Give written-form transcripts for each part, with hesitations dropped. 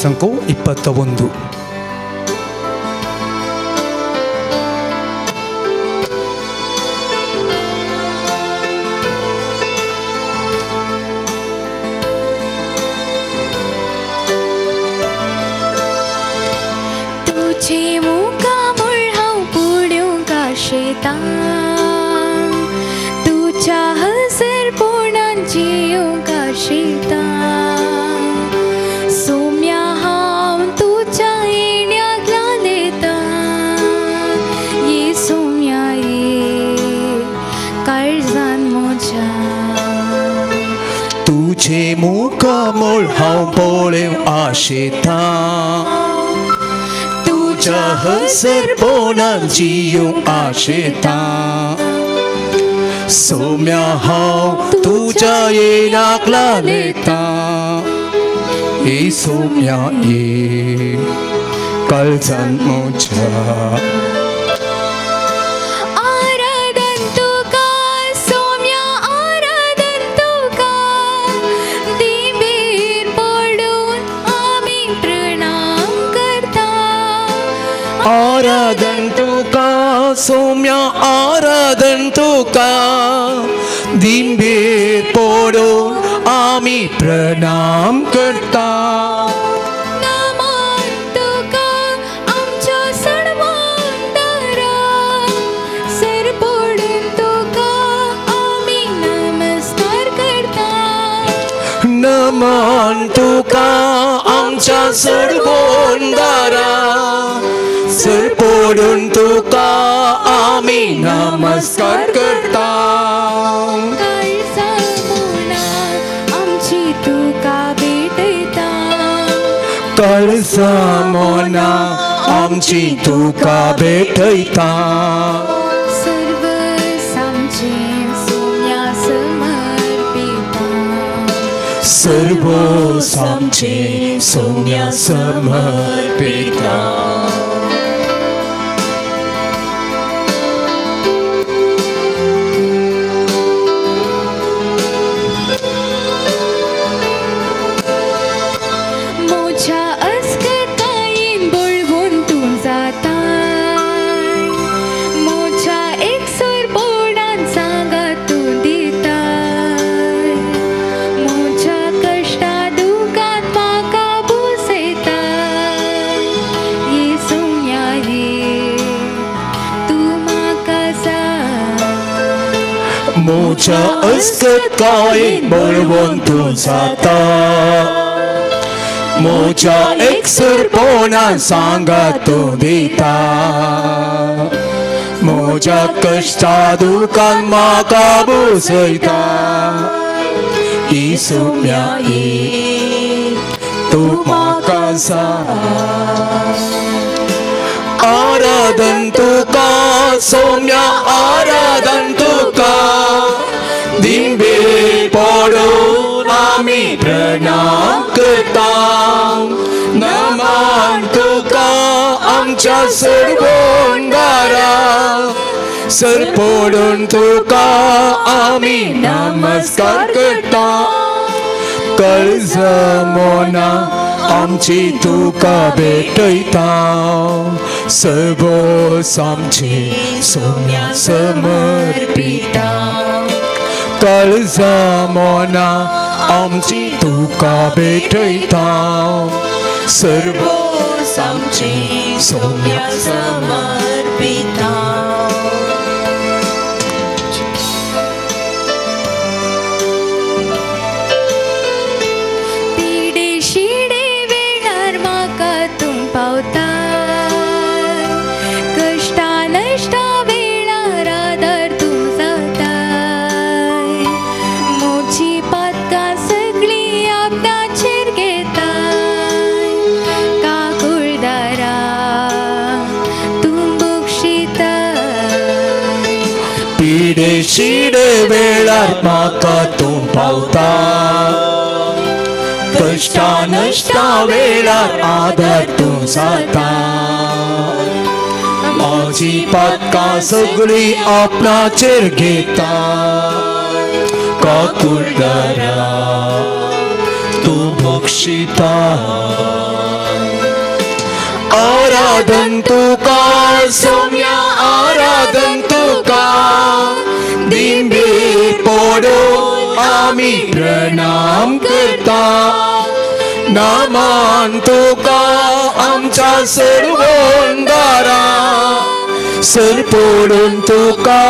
ಸಂಕೋ 21. तुझ्या हजरपणान जियोंक आशेता, सोम्या हांव तुज्या येण्याक लालेता, ये सोम्या ये काळजान म्हज्या. तुझे मुखामळ हांव पळोवंक आशेता, तुझ्या हजरपणान जियोंक आशेता, सोम्या हांव तुज्या येण्याक लालेता, ये सोम्या ये काळजान म्हज्या. आराधन तुका सोम्या, आराधन तुका, दिंबेर पडून आमी प्रणाम करता. आराधन तुका सोम्या, आराधन तुका, दिंबेर पडून आमी प्रणाम करता. नमन तुका आमच्या सणवांदारा, सर पडून तुका आमी नमस्कार करता. नमन तुका आमच्या सडबोंदारा, सर पडून तुका आमी नमस्कार करता. काळजा मोना आमची तुका भेटयता, काळजा मोना आमची तुका भेटयता, सर्व आमचें सोम्या समर्पिता, सर्व आमचें सोम्या समर्पिता. म्हज्या अस्कतायेन बळवून तूं जाता, म्हज्या एकसुरपणान सांगात तूं दिता, म्हज्या कश्टा दुखांत म्हाका भुसयता, ये सोम्या ये तूं म्हाका जाय. म्हज्या अस्कतायेन बळवून तूं जाता, म्हज्या एकसुरपणान सांगात तूं दिता, म्हज्या कश्टा दुखांत म्हाका भुसयता, ये सोम्या ये तूं म्हाका जाय. आराधन तुका सोम्या, आराधन तुका, दिंबेर पडून आमी प्रणाम करता. नमन तुका आमच्या सरबोंदारा, सर पडून तुका आमी नमस्कार करता. काळजा मोना आमची तुका भेटयता, सर्व आमचें सोम्या समर्पिता. काळजा मोना आमची तुका भेटयता, सर्व आमचें सोम्या समर्पिता. पिडे शिडे वेळार म्हाका तूं पावता, कश्टा नश्टा वेळार आदार तूं जाता, म्हजी पातकां सगळीं आपणाचेर घेता, काकुळदारा तूं बक्षिता. पिडे शिडे वेळार म्हाका तूं पावता, कश्टा नश्टा वेळार आदार तूं जाता, म्हजी पातकां सगळीं आपणाचेर घेता, काकुळदारा तूं बक्षिता. आराधन तुका सोम्या आराधन तुका दिंबेर पडून आमी प्रणाम करता नामान तुका आमच्या सर्वोंदारा सर पडून तुका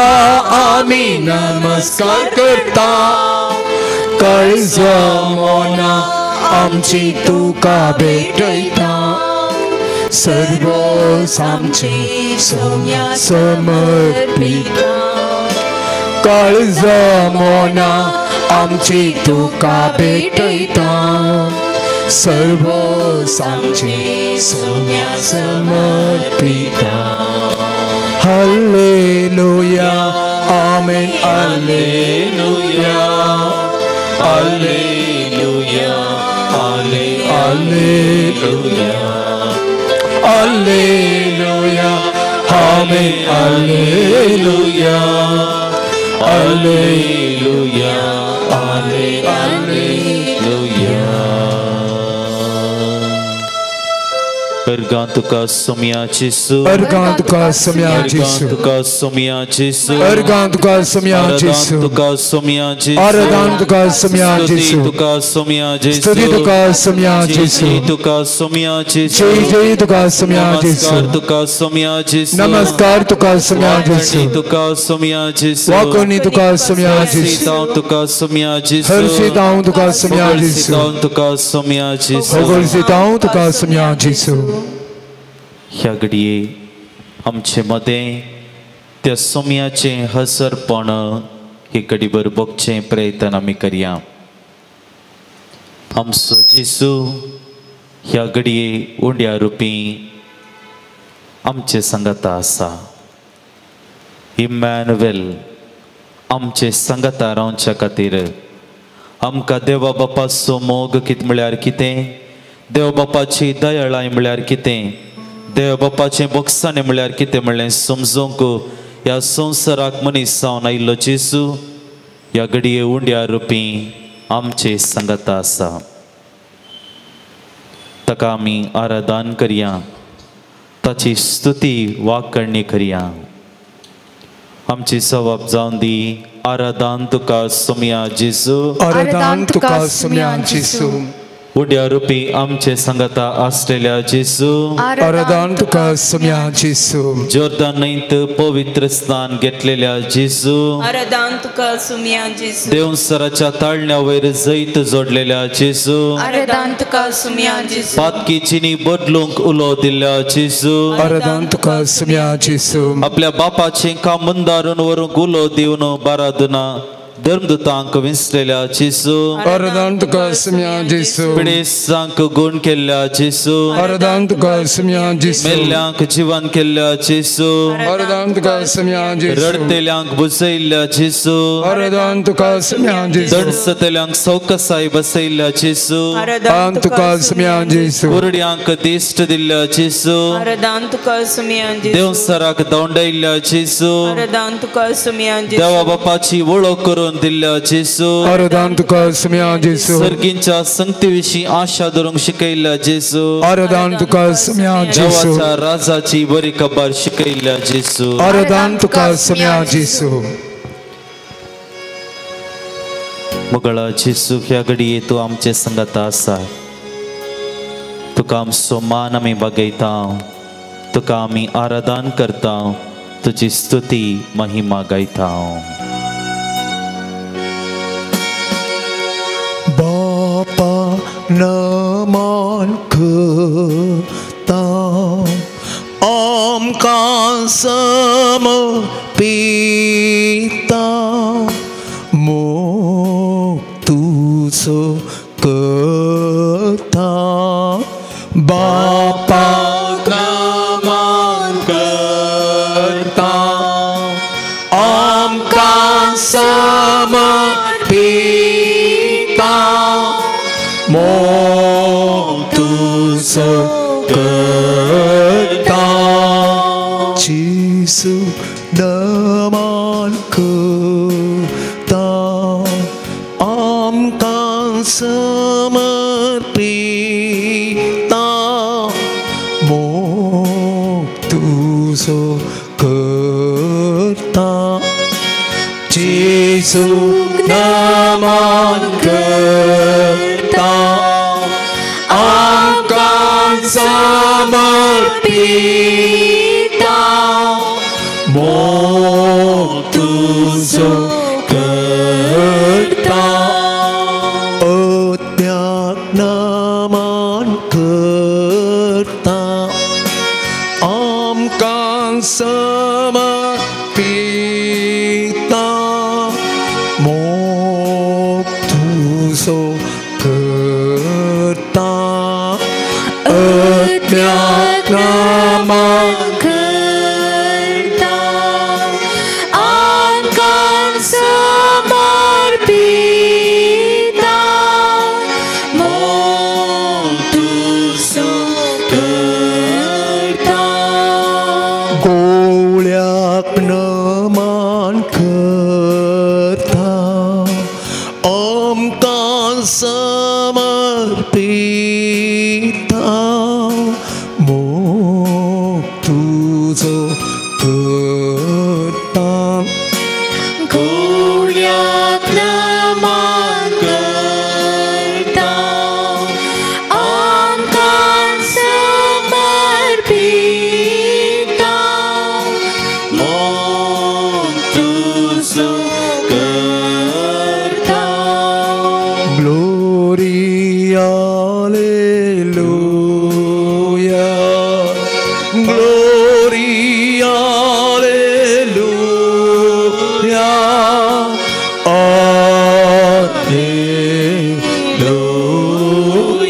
आमी नमस्कार करता काळजा मना आमची तुका भेटयता सर्व आमचे सोम्या समर्पिता काळजा मना आमची तुका भेटयता सर्व आमचे Saumya समर्पिता. Hallelujah amen hallelujah hallelujah hallelujah hallelujah amen hallelujah hallelujah hallelujah. अर्गां तुका सोम्या जेसू अर्गां तुका सोम्या जेसू तुका सोम्या जेसू अर्गां तुका सोम्या जेसू तुका सोम्या जेसू आराधन तुका सोम्या जेसू तुका सोम्या जेसू स्तुति तुका सोम्या जेसू तुका सोम्या जेसू जय जय तुका सोम्या जेसू तुका सोम्या जेसू नमस्कार तुका सोम्या जेसू तुका सोम्या जेसू वाकोनी तुका सोम्या जेसू तुका सोम्या जेसू हर्षितांव तुका सोम्या जेसू तुका सोम्या जेसू होगोळसितांव तुका सोम्या जेसू. ह्या घडये आमचे मदें त्या सोम्याचें हसरपण हे घडीभर बगचें प्रयत्न आमी करया. आमचो जेसू ह्या घडये उंड्या रुपी आमचे सांगाता आसा. इमॅन्युएल आमचे सांगाता रावच्या खातीर आमकां देवा बापाचो मोग कितें म्हळ्यार कितें, देव बापाची दयाळाय म्हळ्यार कितें, देव बापाचें बोगसाणें म्हळ्यार कितें म्हणलें समजूंक ह्या संवसाराक मनीस जावन आयिल्लो जेजू ह्या घडये उंड्या रुपी आमचे सांगाता आसा. ताका आमी आराधन करया, ताची स्तुती वाकणी करया. आमची जबाब जावन दी आराधन तुका सोम्या जेजू आराधन तुका सोम्या जेजू उड्या रुपी आमचे सांगाता आसलेल्या जेजू आराधन तुका सोम्या जेजू जोर्दान न्हंयत पवित्र स्नान घेतलेल्या जेजू आराधन तुका सोम्या जेजू देवसराच्या ताळण्या वयर जैत जोडलेल्या जेजू आराधन तुका सोम्या जेजू पातकीचिनी बदलूंक उलो दिल्ल्या जेजू आराधन तुका सोम्या जेजू आपल्या बापाचें काम मंदारून व्हरूंक उलो दिवन बारादुना धर्मदूतांक विंचलेल्या जेजू आराधन तुका सोम्या जेजू पिडेस्तांक गुण केल्ल्या जेजू आराधन तुका सोम्या जेजू मेल्ल्यांक जिवन केल्ल्या जेजू आराधन तुका सोम्या जेजू रडतेल्यांक बुजयल्ल्या जेजू आराधन तुका सोम्या जेजू दणसतेल्यांक सवकसाय बसयल्ल्या जेजू आराधन तुका सोम्या जेजू कुरड्यांक दिश्ट दिल्ल्या जेजू आराधन तुका सोम्या जेजू देवसराक दवंडयल्ल्या जेजू आराधन तुका सोम्या जेजू देवा बापाची वळख करून दिल्ल्या जेजू आराधन तुका सोम्या जेजू सर्गींच्या संगती विशीं आशा धरूंक शिकयल्ल्या जेजू आराधन तुका सोम्या जेजू देवाच्या राजाची बरी खबर शिकयल्ल्या जेजू आराधन तुका सोम्या जेजू. मगळा जेजू ह्या घडये तूं आमचे संगाता आसा. तुका आमचो मान आमी बागयता, तुका आमी आराधन करता, तुजी स्तुती महिमा गायता. बापा नमन करता आमकां समर्पिता मोग तुजो करता बापा नमन करता आमकां समर्पिता मोग तुजो करता जेजू नमन करता आमकां समर्पिता मोग मोग तुजो करता जेजूक नमन करता आमकां समर्पिता मोग तुजो करता अत्याक नमन करता आमकां समर्पिता मोग तुजो करता अत्याक नमन करता आमकां समर्पिता मोग तुजो करता गोळ्याक नमन करता आमकां समर्पिता मोग तुजो करता गोळ्याक नमन करता आमकां समर्पिता मोग तुजो करता. Glory, hallelujah. Glory, hallelujah.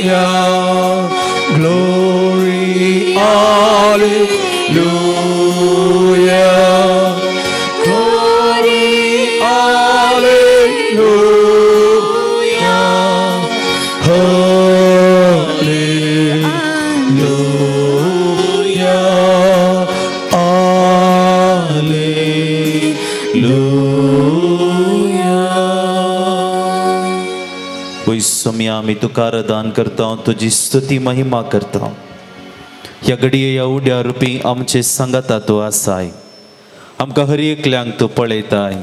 Hallelujah. Glory, hallelujah. Glory, hallelujah. Hallelujah. Hallelujah. वय सोम्या आमी तुका आराधन करता, तुजी स्तुती महिमा करता. ह्या घडये ह्या उड्या रुपी आमचे सांगाता तूं आसाय. आमकां हर एकल्यांक तूं पळयताय.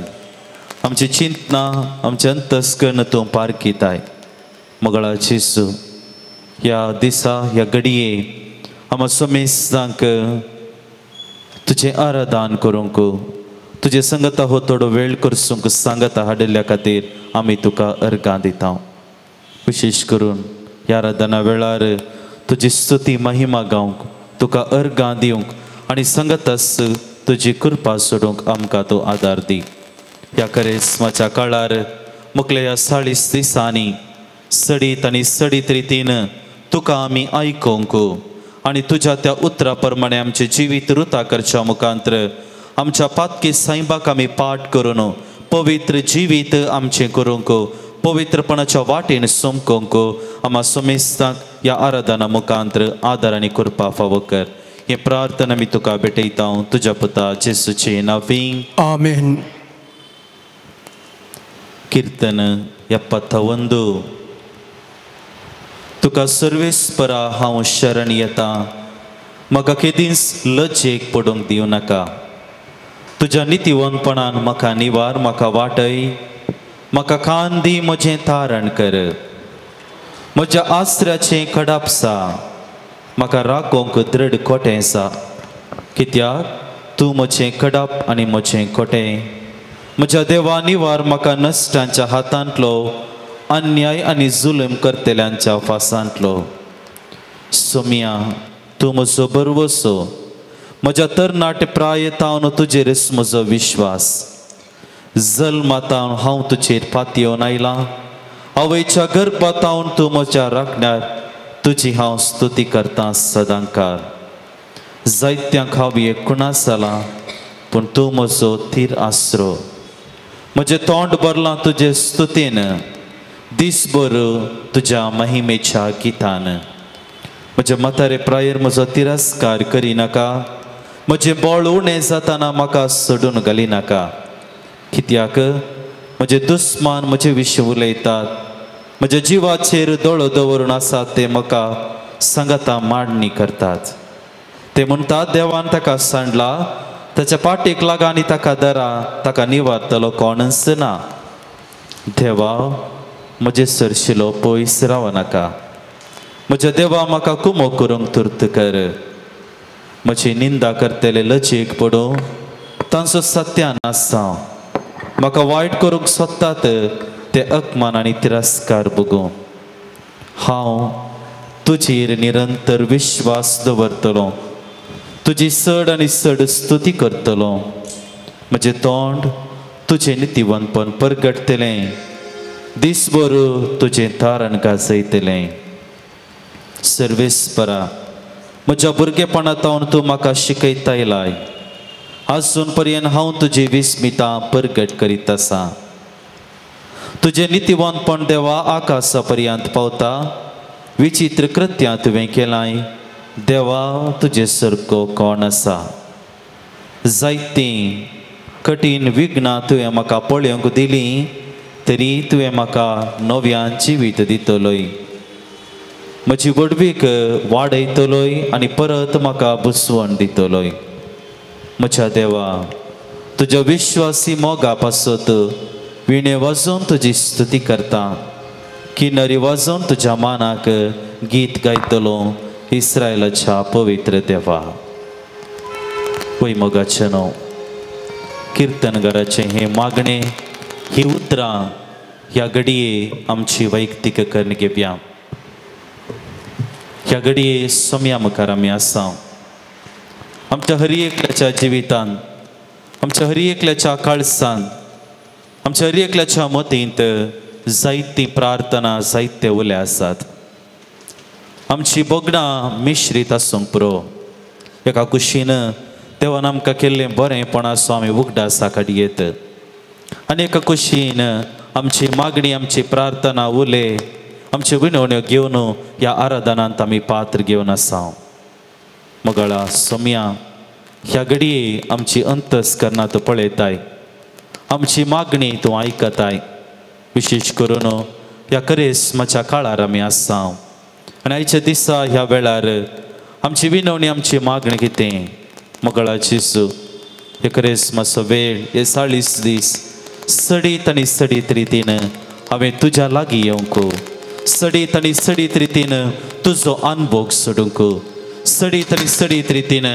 आमची चिंतना आमचें अंतस्कर्ण तूं पारखिताय. मगळा जेजू ह्या दिसा ह्या घडये आमकां समेस्तांक तुजें आराधन करूंक तुजें संगता हो थोडो वेळ करसूंक सांगता हाडिल्ल्या खातीर आमी तुका अर्गां दिता. विशेश करून ह्या आराधना वेळार तुजी स्तुती महिमा गावंक तुका अर्गां दिवंक आनी संगतास तुजी कृपा सोडूंक आमकां तूं आदार दी. ह्या करेस्माच्या काळार मुखल्या ह्या 40 दिसांनी सडीत आनी सडीत रितीन तुका आमी आयकोंक आनी तुज्या त्या उतरा प्रमाणे आमचें जिवीत रुता करच्या मुखांत्र आमच्या पातकी सायबाक आमी पाठ करून पवित्र जिवीत आमचें करूंक पवित्रपणाच्या वाटेन समकोंक आमा समेस्तांक ह्या आराधना मुखांत्र आदार आनी कृपा फावो कर. हे प्रार्थना आमी तुका भेटयता तुज्या पुता जेजूचे नांवी. आमेन. कीर्तन 71. तुका सर्वेस्परा हांव शरण येता, म्हाका केदींच लजेक पडूंक दिवं नाका. तुज्या नितीवंतपणान म्हाका निवार, म्हाका वाटय, म्हाका कान दी, म्हजें तारण कर. म्हज्या आसऱ्याचें कडापसा, म्हाका राखोवंक दृढ कोटें आसा. कित्याक तूं म्हजें कडाप आनी म्हजें कोटें. म्हज्या देवा निवार म्हाका नश्टांच्या हातांतलो, अन्याय आनी जुलूम करतल्यांच्या फासांतलो. सोम्या तूं म्हजो बरवसो, म्हज्या तरणाटे प्रायतावन तुजेरच म्हजो विश्वास. जल्मातावन हांव तुजेर पातयेवन आयलां, आवयच्या गर्भातावन तूं म्हज्या राखण्यार, तुजी हांव स्तुती करतां सदांकाळ. जायत्यांक हांव एकूणास जालां, पूण तूं म्हजो थीर आसरो. म्हजें तोंड भरलां तुजे स्तुतीन, दीसभर तुज्या महिमेच्या गितान. म्हज्या म्हातारे प्रायर म्हजो तिरस्कार करिनाका, म्हजें बळ उणें जाताना म्हाका सोडून घालिनाका. कित्याक म्हजे दुस्मान म्हजे विशीं उलयतात, म्हज्या जिवाचेर दोळो दवरून आसात ते म्हाका सांगाता मांडणी करतात. ते म्हणटात देवान ताका सांडला, ताच्या पाटीक लागा आनी ताका दरा, ताका निवारतलो कोणच ना. देवा म्हजे सरशिलो पयस राव नाका, म्हज्या देवा म्हाका कुमो करूंक तुर्त कर. म्हजी निंदा करतले लजेक पडूं, तांचो सत्यानाश जावं. म्हाका वायट करूंक सोदतात ते अपमान आनी तिरस्कार भोगूं. हांव तुजेर निरंतर विश्वास दवरतलो, तुजी चड आनी चड स्तुती करतलो. म्हजें तोंड तुजें नितीवंतपण परगटतलें, दिसभर तुजें तारण गाजयतलें. सर्वेस्परा म्हज्या भुरगेपणा तावन तूं म्हाका शिकयता येयलाय, आजून पर्यंत हांव तुजी विस्मितां परगट करीत आसा. तुजें नितीवंतपण देवा आकाशा पर्यंत पावता, विचित्र कृत्यां तुवें केलाय, देवा तुजे सारको कोण आसा. जायतीं कठीण विघ्नां तुवें म्हाका पळोवंक दिलीं, तरी तुवें म्हाका नव्यान जिवीत दितलोय. म्हजी व्हडवीक वाडयतलोय आनी परत म्हाका बुसवण दितलोय. म्हज्या देवा तुज्या विश्वासी मोगा पासत विणे वाजोवन तुजी स्तुती करता, किनरी वाजोवन तुज्या मानाक गीत गायतलो, इस्रायलाच्या पवित्र देवा. पय मोगाचें न्हू किर्तनगाराचें हें मागणें, ही उतरां ह्या घडये आमची वैयक्तीक करून घेवया. ह्या घडये सोम्या मुखार आमी आसा. आमच्या हर एकल्याच्या जिवितान, आमच्या हर एकल्याच्या काळसान, आमच्या हर एकल्याच्या मतींत जायती प्रार्थना, जायते उले आसात. आमची भोगणां मिश्रीत आसूंक पुरो. एका कुशीन देवान आमकां केल्लें बरेंपण आसो आमी उगडासा काडयेत, आनी एका कुशीन आमची मागणी, आमची प्रार्थना, उले, आमच्यो विनवण्यो घेवन ह्या आराधनांत आमी पात्र घेवन आसा. मगळा सोम्या ह्या घडये आमची अंतस्करणां तूं पळयताय, आमची मागणी तूं आयकताय. विशेश करून ह्या करेस्माच्या काळार आमी आसा आनी आयच्या दिसा ह्या वेळार आमची विनवणी, आमची मागणी कितें? मगळा जेजू हे करेस्माचो वेळ, हे 40 दीस सडीत आनी सडीत रितीन हांवें तुज्या लागीं येवंक, सडीत आनी सडीत रितीन तुजो अनभोग सोडूंक, सडीत आनी सडीत रितीन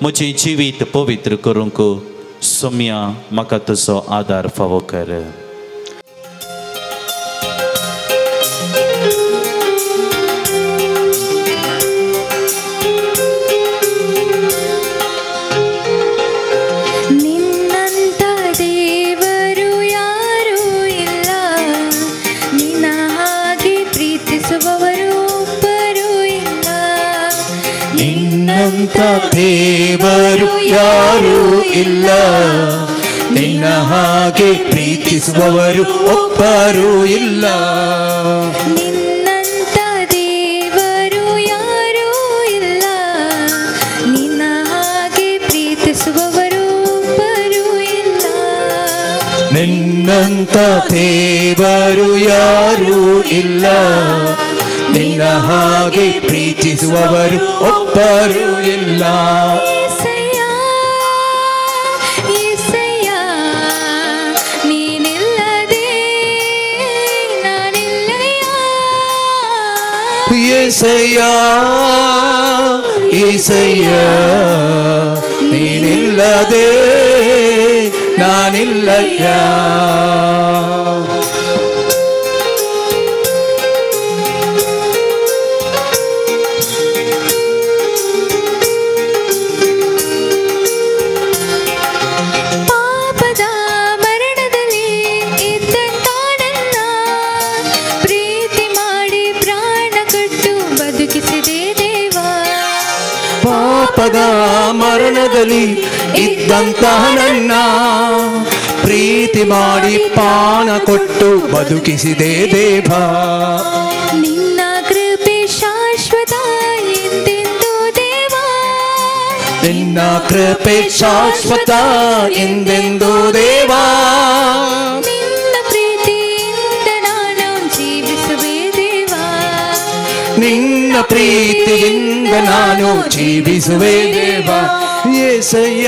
म्हजें जिवीत पवित्र करूंक सोम्या म्हाका तुजो आदार फावो कर. ದೇವರು ಯಾರೂ ಇಲ್ಲ, ನಿನ್ನ ಹಾಗೆ ಪ್ರೀತಿಸುವವರು ಒಬ್ಬರೂ ಇಲ್ಲ. ನಿನ್ನಂತ ದೇವರು ಯಾರೂ ಇಲ್ಲ, ನಿನ್ನ ಹಾಗೆ ಪ್ರೀತಿಸುವವರು ಒಬ್ಬರೂ ಇಲ್ಲ. ನಿನ್ನಂತ ದೇವರು ಯಾರೂ ಇಲ್ಲ, ನಿನ್ನ ಹಾಗೆ ಪ್ರೀತಿಸುವವರು ಒಬ್ಬರೂ ಇಲ್ಲ. ಯೇಸಯ್ಯ ನೀನಿಲ್ಲದೆ ನಾನಿಲ್ಲಯ್ಯ. ಯೇಸಯ್ಯ ಯೇಸಯ್ಯ ನೀನಿಲ್ಲದೆ ನಾನಿಲ್ಲಯ್ಯ. ಪಾಪದ ಮರಣದಲ್ಲಿ ಇದ್ದಂತಹ ನನ್ನ ಪ್ರೀತಿ ಮಾಡಿ ಪಾನ ಕೊಟ್ಟು ಬದುಕಿಸಿದೆ ದೇವ. ನಿನ್ನ ಕೃಪೆ ಶಾಶ್ವತ ಎಂದೆಂದು ದೇವ, ನಿನ್ನ ಕೃಪೆ ಶಾಶ್ವತ ಎಂದೆಂದು ದೇವ. ನಿನ್ನ ಪ್ರೀತಿಯಿಂದ ನಾನು ಜೀವಿಸುವೆ ದೇವ, ನಿನ್ನ ಪ್ರೀತಿಯಿಂದ ನಿನ್ನಿಂದ ನಾನು ಜೀವಿಸುವೆ ದೇವ. ಯೇಸಯ್ಯ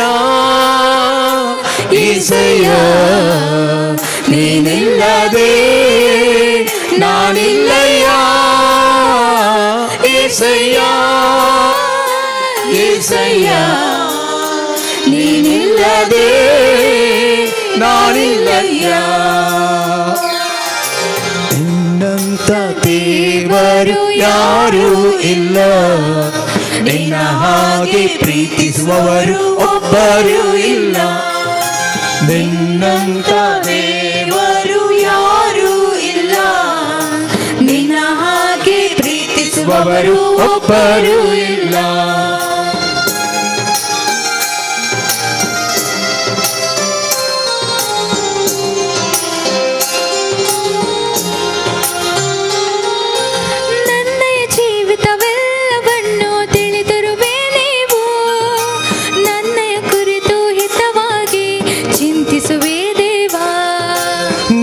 ಯೇಸಯ್ಯ ನೀನಿಲ್ಲದೆ ನಾನಿಲ್ಲಯ್ಯ. ಯೇಸಯ್ಯ ಯೇಸಯ್ಯ ನೀನಿಲ್ಲದೆ ನಾನಿಲ್ಲಯ್ಯ. ನಿನ್ನಂತ ದೇವರು ಯಾರೂ ಇಲ್ಲ, ನಿನ್ನ ಹಾಗೆ ಪ್ರೀತಿಸುವವರು ಒಬ್ಬರೂ ಇಲ್ಲ. ನಿನ್ನಂತ ದೇವರು ಯಾರೂ ಇಲ್ಲ, ನಿನ್ನ ಹಾಗೆ ಪ್ರೀತಿಸುವವರು ಒಬ್ಬರೂ ಇಲ್ಲ.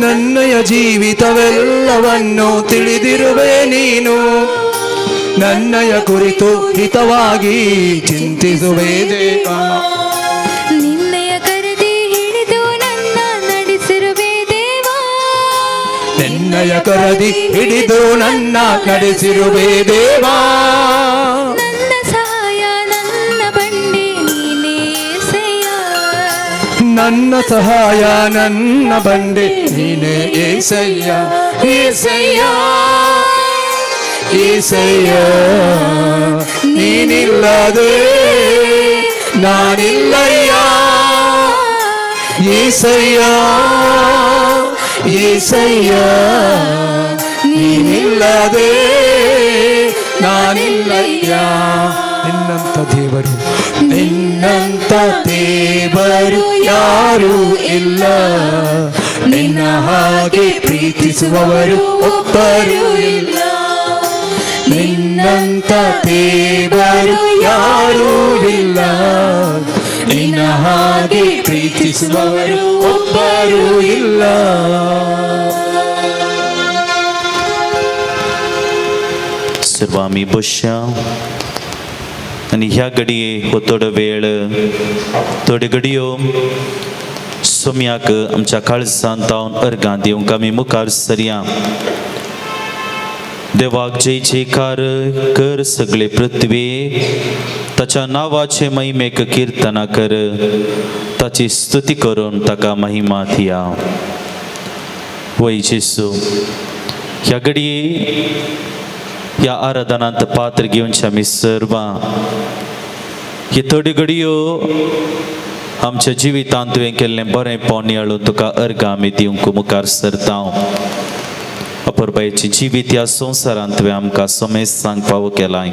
ನನ್ನಯ ಜೀವಿತವೆಲ್ಲವನ್ನು ತಿಳಿದಿರುವೆ ನೀನು, ನನ್ನಯ ಕುರಿತು ಹಿತವಾಗಿ ಚಿಂತಿಸುವೆ ದೇವ. ನಿನ್ನಯ ಕರದಿ ಹಿಡಿದು ನನ್ನ ನಡೆಸಿರುವೆ ದೇವ, ನಿನ್ನಯ ಕರದಿ ಹಿಡಿದು ನನ್ನ ನಡೆಸಿರುವೆ ದೇವ. ನನ್ನ ಸಹಾಯ ನನ್ನ ಬಂಡೆ ನೀನೇ ಏಸಯ್ಯ, ನನ್ನ ಸಹಾಯ ನನ್ನ ಬಂಡೆ ನೀನೇ ಏಸಯ್ಯ. ಏಸಯ್ಯ ಏಸಯ್ಯ ನೀನಿಲ್ಲದೆ ನಾನಿಲ್ಲಯ್ಯ. ಏಸಯ್ಯ ಏಸಯ್ಯ ನೀನಿಲ್ಲದೆ ನಾನಿಲ್ಲಯ್ಯ. ನಿನ್ನಂತ ದೇವರು ನಿನ್ನಂತ ದೇವರು ಯಾರೂ ಇಲ್ಲ, ನಿನ್ನ ಹಾಗೆ ಪ್ರೀತಿಸುವವರು ಒಬ್ಬರೂ ಇಲ್ಲ. ನಿನ್ನಂತ ದೇವರು ಯಾರೂ ಇಲ್ಲ, ನಿನ್ನ ಹಾಗೆ ಪ್ರೀತಿಸುವವರು ಒಬ್ಬರೂ ಇಲ್ಲ. सर्वामी बसया आनी ह्या घडये हो थोडो वेळ थोड्यो घडयो सोम्याक आमच्या काळजांत जावन अर्गां दिवंक आमी मुखार सरया. देवाक जय जयकार कर सगळे पृथ्वी, ताच्या नांवाचे महिमेक किर्तना कर, ताची स्तुती करून ताका महिमा दिया. वय जेसू, ह्या घडये ह्या आराधनांत पात्र घेवचे आमी सर्वां ही थोड्यो घडयो आमच्या जिवितांत तुवें केल्लें बरें पोन्याळून तुका अर्गां आमी दिवंक मुखार सरता. अपुरबायेचें जिवीत ह्या संवसारांत तुवें आमकां समेस्तांक फावो केलाय.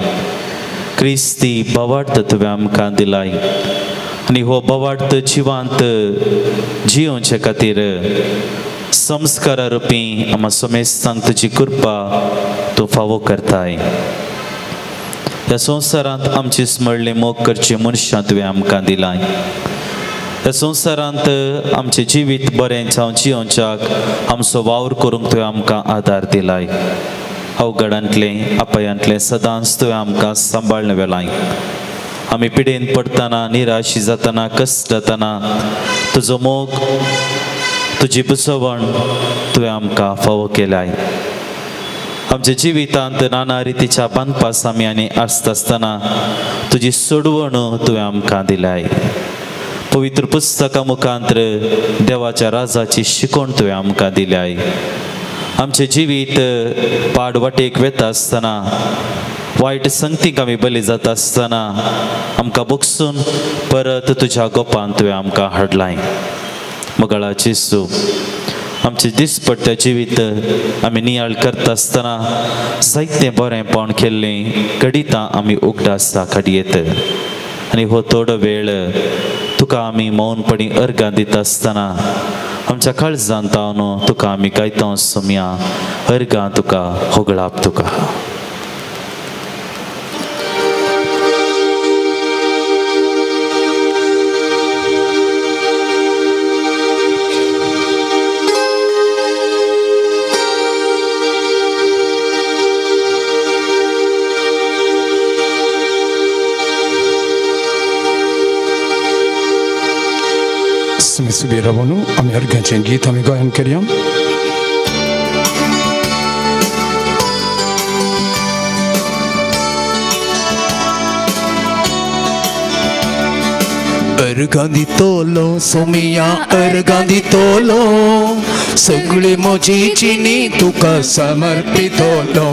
क्रिस्ती भावार्थ तुवें आमकां दिलाय आनी हो भावार्थ जिवांत जियोवचे खातीर संस्कारा रुपी आमकां समेस्तांक तुजी कृपा तूं फावो करताय. ह्या संवसारांत आमची स्मरणीय मोग करची मनशां तुवें आमकां दिलाय. ह्या संवसारांत आमचें जिवीत बरें जावं जियोवच्याक आमचो वावर करूंक तुवें आमकां आदार दिलाय. अवघडांतलें अपायांतलें सदांच तुवें आमकां सांबाळ्ळें वेलाय. आमी पिडेन पडटना, निराशी जातना, कश्ट जातना तुजो मोग, तुजी बुसवण तुवें आमकां फावो केलाय. आमच्या जिवितांत नाना रितीच्या बांदपास आमी आनी आसता आसतना तुजी सोडवण तुवें आमकां दिलाय. पवित्र पुस्तका मुखांतर देवाच्या राजाची शिकवण तुवें आमकां दिल्याय. आमचें जिवीत पाड वाटेक वेता आसतना, वायट संगतीक आमी बली जाता आसतना आमकां बगसून परत तुज्या गोपान तुवें आमकां हाडलाय. मगळा जेसू, आमचें दिसपट्ट्या जिवीत आमी नियाळ करता आसतना जायतें बरेंपण केल्लें घडितां आमी उगडासा काडयेत आनी हो थोडो वेळ तुका आमी मौनपणी अर्गां दिता आसतना आमच्या काळजांत जावन तुका आमी गायता सोम्या अर्गां तुका होगळाप तुका. तुमी सुबेर रावून आमी अर्घाचें गीत आमी गायन करया. अर्घां दितलो सोमिया अर्घां दितलो सगळी म्हजी जिणी तुका समर्पितलो.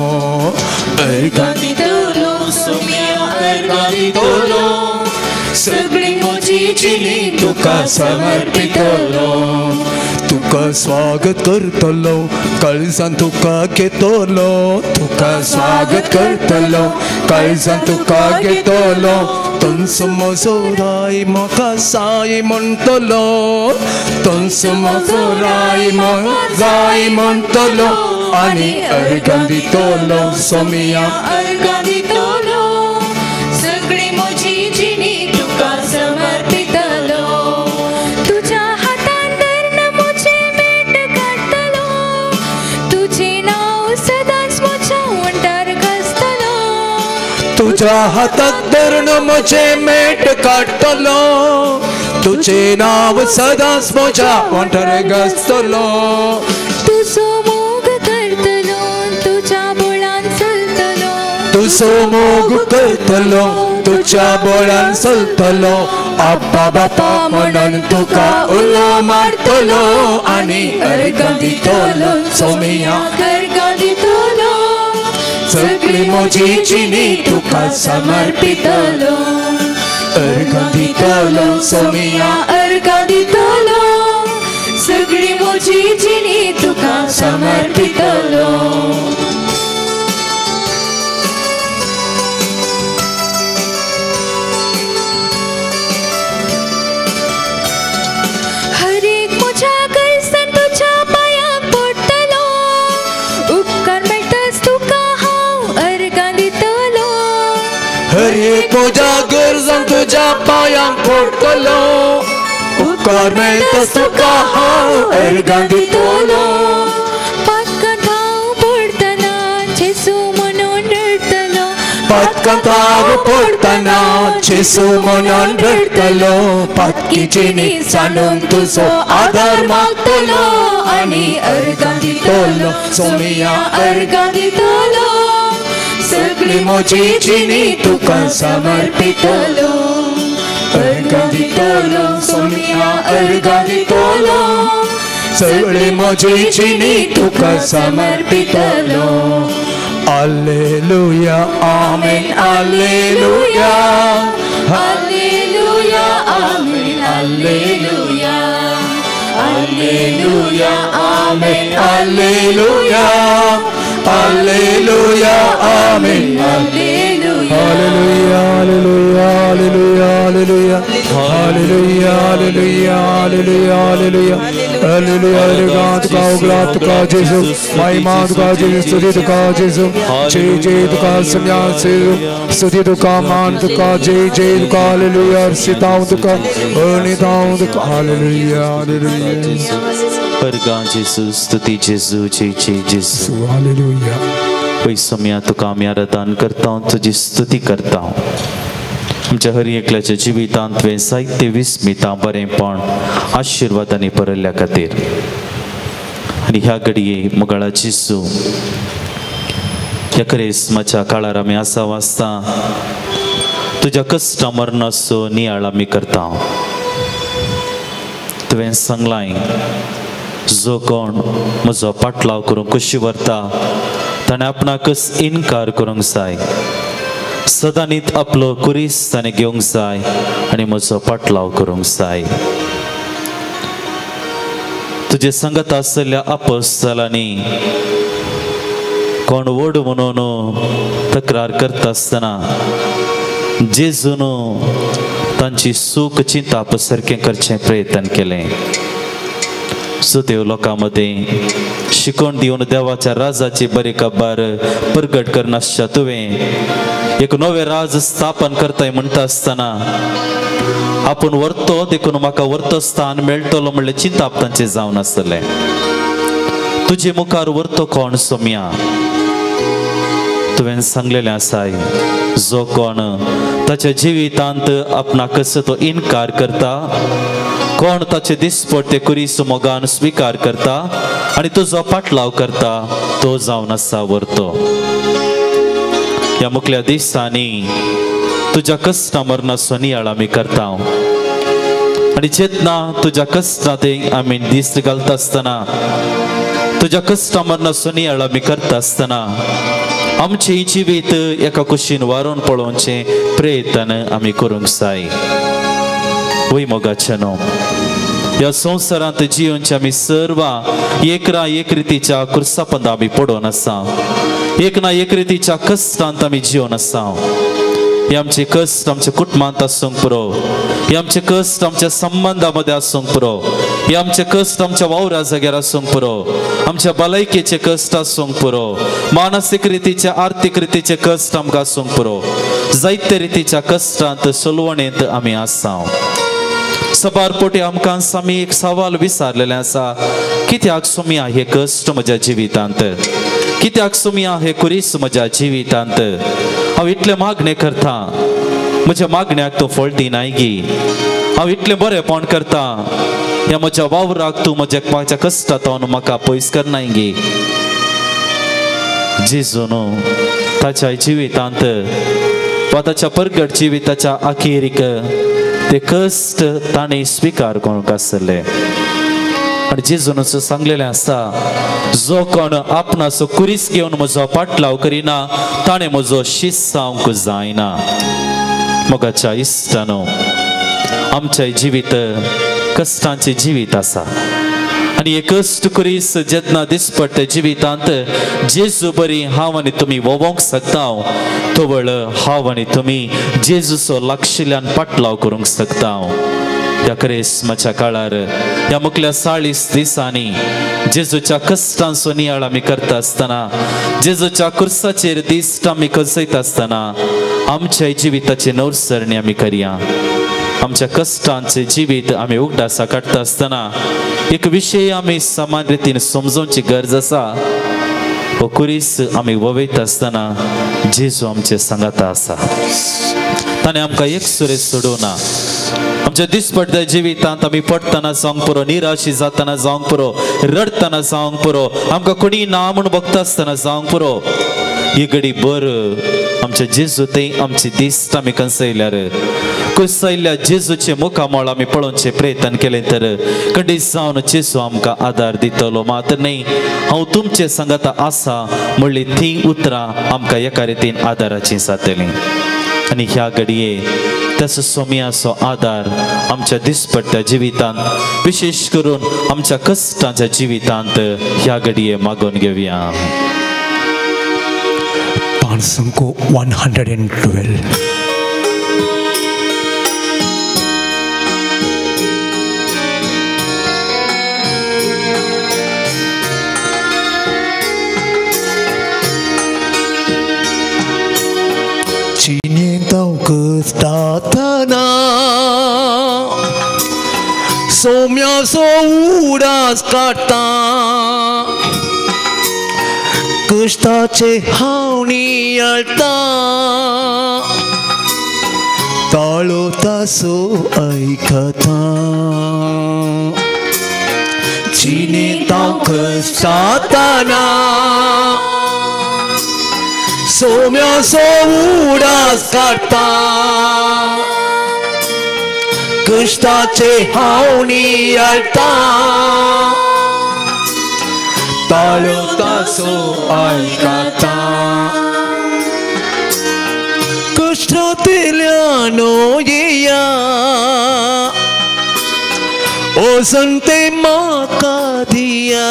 अर्घां दितलो सोमिया अर्घां दितलो सगळी म्हजी जिणी तुका समर्पितलो. तुका स्वागत करतलो काळजान तुका घेतलो तुका स्वागत करतलो काळजान तुका घेतलो. तुमचो म्हजो राय म्हाका साय म्हणटलो तुमचो म्हजो राय जाय म्हणटलो आनी अर्घां दितलो सोमिया अर्घां दितलो सगळी म्हजी जिणी तुका समर्पितलो. तुज्या हातान धरून म्हजें मेट काडटलो तुजें नांव सदांच म्हज्या वण्टार घासतलो. तुज्या हाताक धरून म्हजें मेट काडटलो तुजें नांव सदांच म्हज्या वण्टार घासतलो. तुजो मोग करतलो तुज्या बोळान चलतलो तुजो मोग करतलो तुज्या बोळान चलतलो. आब्बा बापा म्हणून तुका उलो मारतलो आनी अर्घां दितलो सोमिया अर्घां दितलो सगळी म्हजी जिणी तुका समर्पितलो. अर्घां दितलो सोमिया अर्घां दितलो सगळी म्हजी जिणी तुका समर्पितलो. हर एक म्हज्या गरजान तुज्या पांयांक पडटलो उपकार मेळटाच तुका हांव अर्घां दितलो. हर एक म्हज्या गरजान तुज्या पांयांक पडटलो उपकार मेळटाच तुका हांव अर्घां दितलो. पातकां धांव पडटना जेजू म्हणून रडटलो पातकां धांव पडटना जेजू म्हणून रडटलो. पातकी जिणी जाणून तुजो आदार मागतलो आनी अर्घां दितलो सोमिया अर्घां दितलो सगळी म्हजी जिणी तुका समर्पितलो. अर्घां दितलो सोमिया अर्घां दितलो सगळी म्हजी जिणी तुका समर्पितलो. Alleluia amen alleluia alleluia amen alleluia alleluia amen alleluia alleluia amen alleluia. Hallelujah hallelujah hallelujah hallelujah hallelujah hallelujah hallelujah hallelujah. Hallelujah तुका उगला तुका जेजू महिमा तुका जेजू स्तुति तुका जेजू जय जय तुका सम्यास स्तुति तुका मान तुका जय जय तुका हालेलुया. सीताऊं तुका अनिताऊं तुका हालेलुया हालेलुया. अर्घां जेजू स्तुति जेजू जय जय जेजू हालेलुया. पयसो तुका आमी आराधन करता तुजी स्तुती करता. आमच्या हर एकल्याच्या जिवितांत तुवें जायते विस्मितां बरेंपण आशिर्वादांनी भरिल्ल्या खातीर आनी ह्या घडये मोगाळा जेजू ह्या क्रिस्माच्या काळार आमी आसा वाचता तुज्या कश्टा मरणाचो नियाळ आमी करता. तुवें सांगलाय जो कोण म्हजो पाटलाव करूंक कशी व्हरता ताणें आपणाकच इनकार करूंक जाय सदांनीत आपलो कुरीस ताणें घेवंक जाय आनी म्हजो पाटलाव करूंक जाय. तुजे संगत आसलेल्या अपोस्तलांनी कोण व्हड म्हणून तक्रार करता आसतना जेजून तांची सूख चिंताप सारकें करचें प्रयत्न केलें. सुदेव लोकां मदें शिकोवन दिवन देवाच्या राजाची बरी खबर परगट करनासच्या तुवें एक नवें राज स्थापन करताय म्हणटा आसतना आपूण व्हरतो देखून म्हाका व्हरतो स्थान मेळटलो म्हणलें चिंताप तांचें जावन आसलें. तुजे मुखार व्हरतो कोण सोम्या तुवें सांगलेलें आसाय जो कोण ताच्या जिवितांत आपणाकच तो इनकार करता कोण ताचे दिसपट्टे कुरीस मोगान स्विकार करता आनी तुजो पाटलाव करता तो जावन आसा व्हरतो. ह्या मुखल्या दिसांनी तुज्या कश्टां मरणाचो नियाळ आमी करता आनी जेन्ना तुज्या कश्टां ते आमी दीस घालता आसतना तुज्या कश्टां मरणाचो नियाळ आमी करता आसतना आमचें जिवीत एका कुशीन वारोवन पळोवचें प्रयत्न आमी करूंक जाय. वय मोगाचें न्हू, ह्या संवसारांत जियोवचे आमी सर्वां एक ना एक रितीच्या कुर्सापंदा आमी पडोवन आसा, एक ना एक रितीच्या कश्टांत आमी जियोवन आसा. हे आमचे कश्ट आमच्या कुटुंबांत आसूंक पुरो, हे आमचे कश्ट आमच्या संबंदा मदें आसूंक पुरो, हे आमचे कश्ट आमच्या वावरा जाग्यार आसूंक पुरो, आमच्या भलायकेचे कश्ट आसूंक पुरो, मानसीक रितीचे आर्थीक रितीचे कश्ट आमकां आसूंक पुरो. जायते रितीच्या कश्टांत सोलवणेंत आमी आसा. सबार पोटी आमकां आमी एक सवाल विचारलेलें आसा, कित्याक सोमया हे कश्ट म्हज्या जिवितांत, कित्याक सोमया हे कुरीस म्हज्या जिवितांत, हांव इतलें मागणें करता म्हज्या मागण्याक तूं फळ दिनाय गी, हांव इतलें बरेंपण करता ह्या म्हज्या वावराक तूं म्हज्या म्हाज्या कश्टांत म्हाका पयस करनाय गी. जेजून ताच्या जिवितांत वा ताच्या परगट जिविताच्या अखेरीक ते कश्ट ताणें स्विकार करूंक आसले. आनी जेजून सांगलेलें आसा, जो कोण आपणाचो कुरीस घेवन म्हजो पाटलाव करिना ताणें म्हजो शीस जावंक जायना. मोगाच्या इश्टानो, आमचें जिवीत कश्टांचें जिवीत आसा आनी हे कश्ट कुरीस जेन्ना दिसपट्टे जिवितांत जेजू बरी हांव आनी तुमी वोवोंक शकता, तवळ हांव आनी तुमी जेजूचो लागशिल्ल्यान पाटलाव करूंक शकता. ह्या क्रिस्मच्या काळार ह्या मुखल्या 40 दिसांनी जेजूच्या कश्टांचो नियाळ आमी करता आसतना, जेजूच्या कुर्साचेर दिश्ट आमी कसयता आसतना आमच्या जिविताची नवसरणी आमी करया. आमच्या कश्टांचें जिवीत आमी उगडासा काडटा आसतना एक विशय आमी समान रितीन समजोवची गरज आसा. हो कुरीस आमी ववयता आसतना जेजू आमचे सांगाता आसा, ताणें आमकां एक सुरे सोडूना. आमच्या दिसपट्ट्या जिवितांत आमी पडटना जावंक पुरो, निराशी जातना जावंक पुरो, रडटना जावंक पुरो, आमकां कोणी ना म्हूण बगता आसतना जावंक पुरो, ही घडी बर आमच्या जेजू थंय आमची दिश्ट आमी कंसयल्यार कुसयल्ल्या जेजूचे मुखामळ आमी पळोवचें प्रयत्न केलें तर खंडीत जावन जेजू आमकां आदार दितलो. मात न्हय हांव तुमचे सांगाता आसा म्हणली ती उतरां आमकां एका रितीन आदाराचीं जातलीं. आनी ह्या घडये ताचो सोमयाचो आदार आमच्या दिसपट्ट्या जिवितांत, विशेश करून आमच्या कश्टांच्या जिवितांत ह्या घडये मागून घेवया. पांचसंको 112. कश्टातना सोम्याचो उडास काडटा, कश्टाचे हांव नियाळटा, ताळो तासो आयकता. जिणेंत कश्टातना सोम्याचो उडास काडटा, कश्टाचे हांव नियाळटा, ताळो तासो आयकता. कश्टांतल्यान येया वजन ते म्हाका दिया,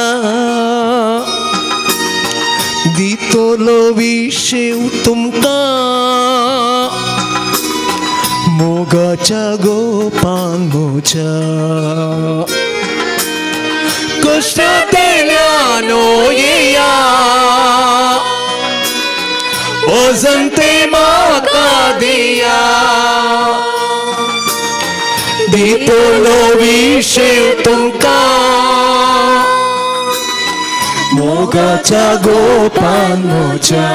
दितलो विशेव तुमकां मोगाच्या गोपान म्हज्या. कश्टांतल्यान येया वजन ते म्हाका दिया, दितलो विशेव तुमकां मोगाच्या गोपान म्हज्या.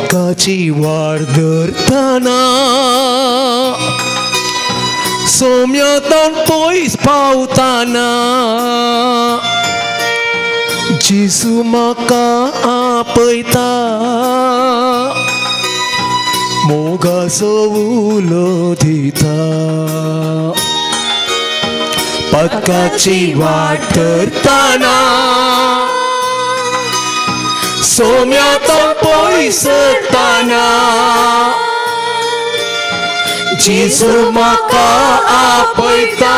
पथकाची वाट धरतना सोम्यातान पयस पावतना जेजू म्हाका आपयता मोगाचो उलो दिता. पथकाची वाट धरतना सोम्यातान पयस सरतना जेजू म्हाका आपयता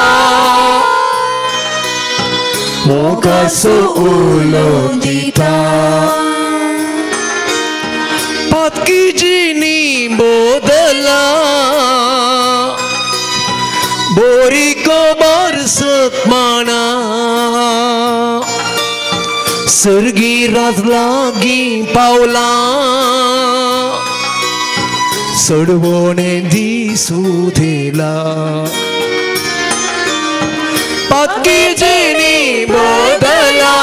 मोगाचो उलो दिता. पातकी जिणी बदला बोरी खबर सतमाना सर्गी राज लागीं पावला सडवणे दिसू दिला. पातकी जिणी बदला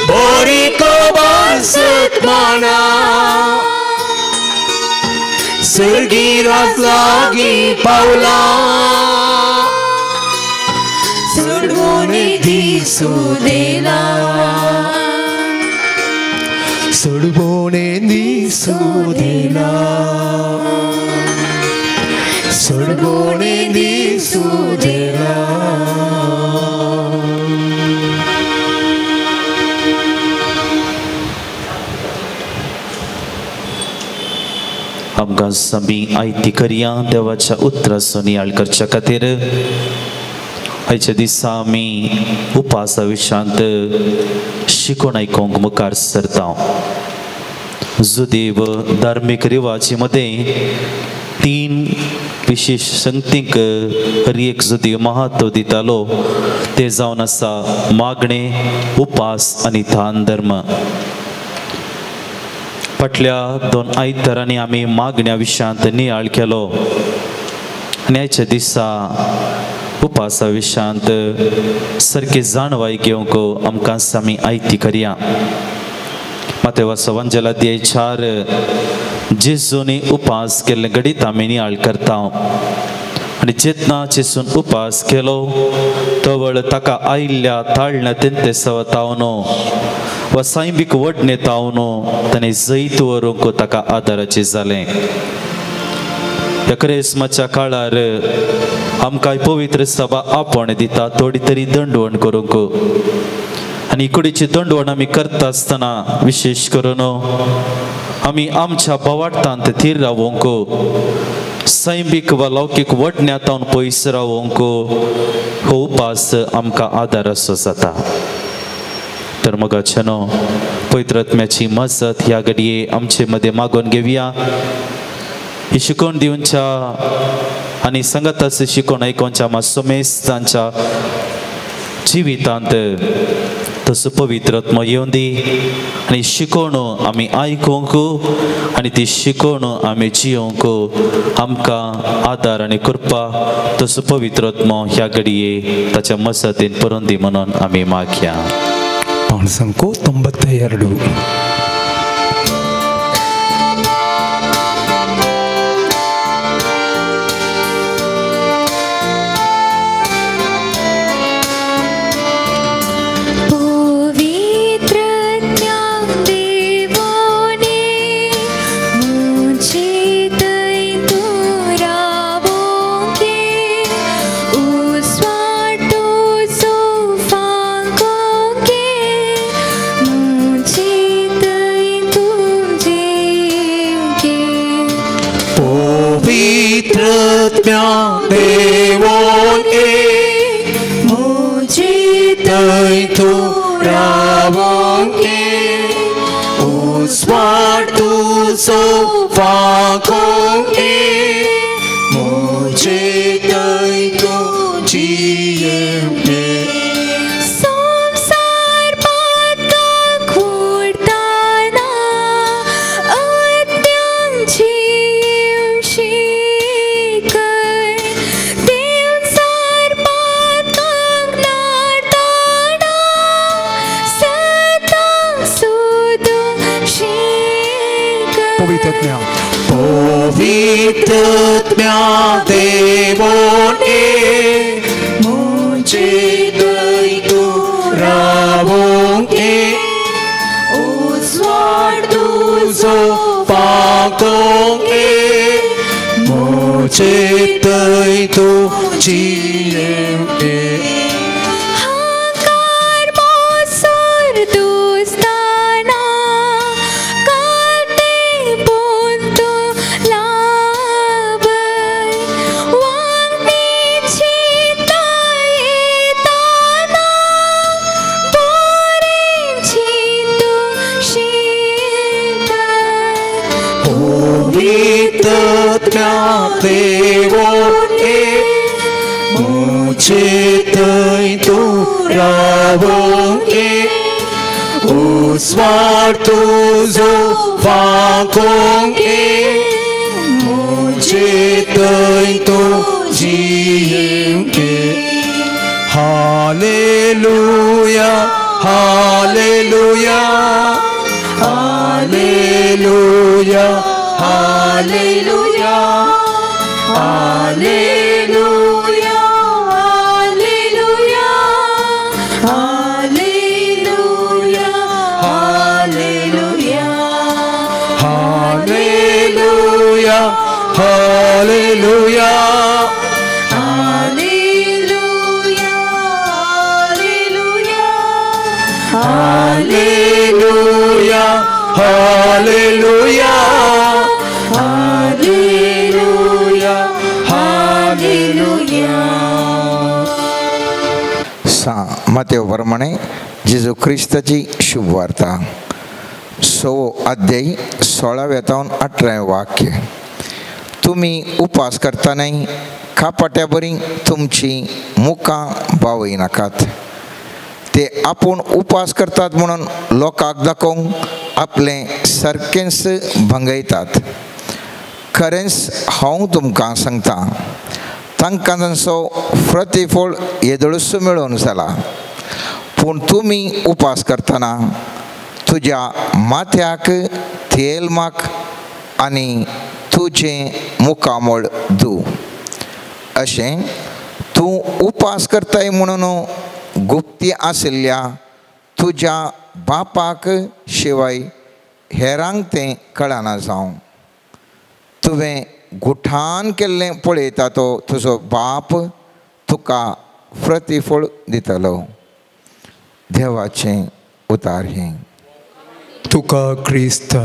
बोरी खबर सतमाना सर्गी राज लागीं पावला सोडवणे दिसू दिला सोडवणे दिसू दिला सोडवणे दिसू दिला. आमकां समी आयती करया देवाच्या उतराचो नियाळ करच्या खातीर. आयच्या दिसा आमी उपासा विशांत शिकोण आयकूंक मुखार सरता. जुदेव धार्मीक रिवाजी मदें तीन विशेश संगतींक हर एक जुदेव महत्व दितालो ते जावन आसा मागणें, उपास आनी दान धर्म. फाटल्या दोन आयतारांनी आमी मागण्या विशयांत नियाळ केलो आनी आयच्या दिसा उपासा विशयांत सारकी जाणवाय घेवंक आमकां आमी आयती करया. मातेवाचो वंजेला 4 जेजूनी उपास केल्ले घडीत आमी नियाळ करता आनी जेन्ना जेजून उपास केलो तवळ ताका आयिल्ल्या ताळण्या तेंते सवतावनो वा सायबीक वडणे तावनो ताणें जैत व्हरूंक ताका आदाराचें जालें. ह्या क्रिस्मसच्या काळार आमकां पवित्र सभा आपोवण दिता थोडी तरी दंडवण करूंक आनी कुडीची दंडवण आमी करता आसतना विशेश करून आमी आमच्या बोवाट्टांत थीर रावोंक, सैमीक वा लौकीक वडण्यांत पयस रावोंक हो उपास आमकां आदार असो जाता. तर मगाच्यानो पवित्र आत्म्याची मजत ह्या घडये आमचे मदें मागून घेवया. ही शिकवण दिवच्या आनी संगताचे शिकवण आयकोवच्या मासोमेस्तांच्या जिवितांत तसो पवित्र आत्मो येवन दी आनी शिकवण आमी आयकूंक आनी ती शिकवण आमी जियोंक आमकां आदार आनी कृपा तसो पवित्र आत्मो ह्या घडये ताच्या मजतीन परोवन दी म्हणून आमी मागया. पाणसंको 92. She पवित्रत्म्या पवित्रत्म्या देवोने मुझे तू रावोंगे उजवाड तुझो पाकोंगे मुझे तू जियेंगे हाकार मोसर दुस्ताना काते पोंतो लाभय वांगणे चिंता येताना बोरें चिंतू शीतय पवित्रत्म्या देवोने मुझे तू रावोंगे उजवाड तुझो फाकोंगे मुझे तू जियेंगे hallelujah hallelujah hallelujah hallelujah hallelujah hallelujah hallelujah hallelujah hallelujah hallelujah hallelujah hallelujah hallelujah hallelujah hallelujah hallelujah. सा मातेव प्रमाणे जेजू क्रिस्ताची शुभवार्ता 6वो अध्याय 16व्या तावन 18वें वाक्य. तुमी उपास करतानाय कापाट्या बरी तुमची मुखां बावय नाकात. ते आपूण उपास करतात म्हणून लोकांक दाखोवंक आपलें सारकेंच भंगयतात. खरेंच हांव तुमकां सांगता, तांकां तांचो प्रतिफळ येदोळसो मेळोवन जाला. पूण तुमी उपास करतना तुज्या माथ्याक तेल माक आनी तुजें मुखामळ धू. अशें तूं उपास करताय म्हणून गुप्ती आशिल्ल्या तुज्या बापाक शिवाय हेरांक तें कळना जावं. तुवें गुठान केल्लें पळयता तो तुजो बाप तुका प्रतिफळ दितलो. देवाचें उतार हें. तुका क्रिस्ता.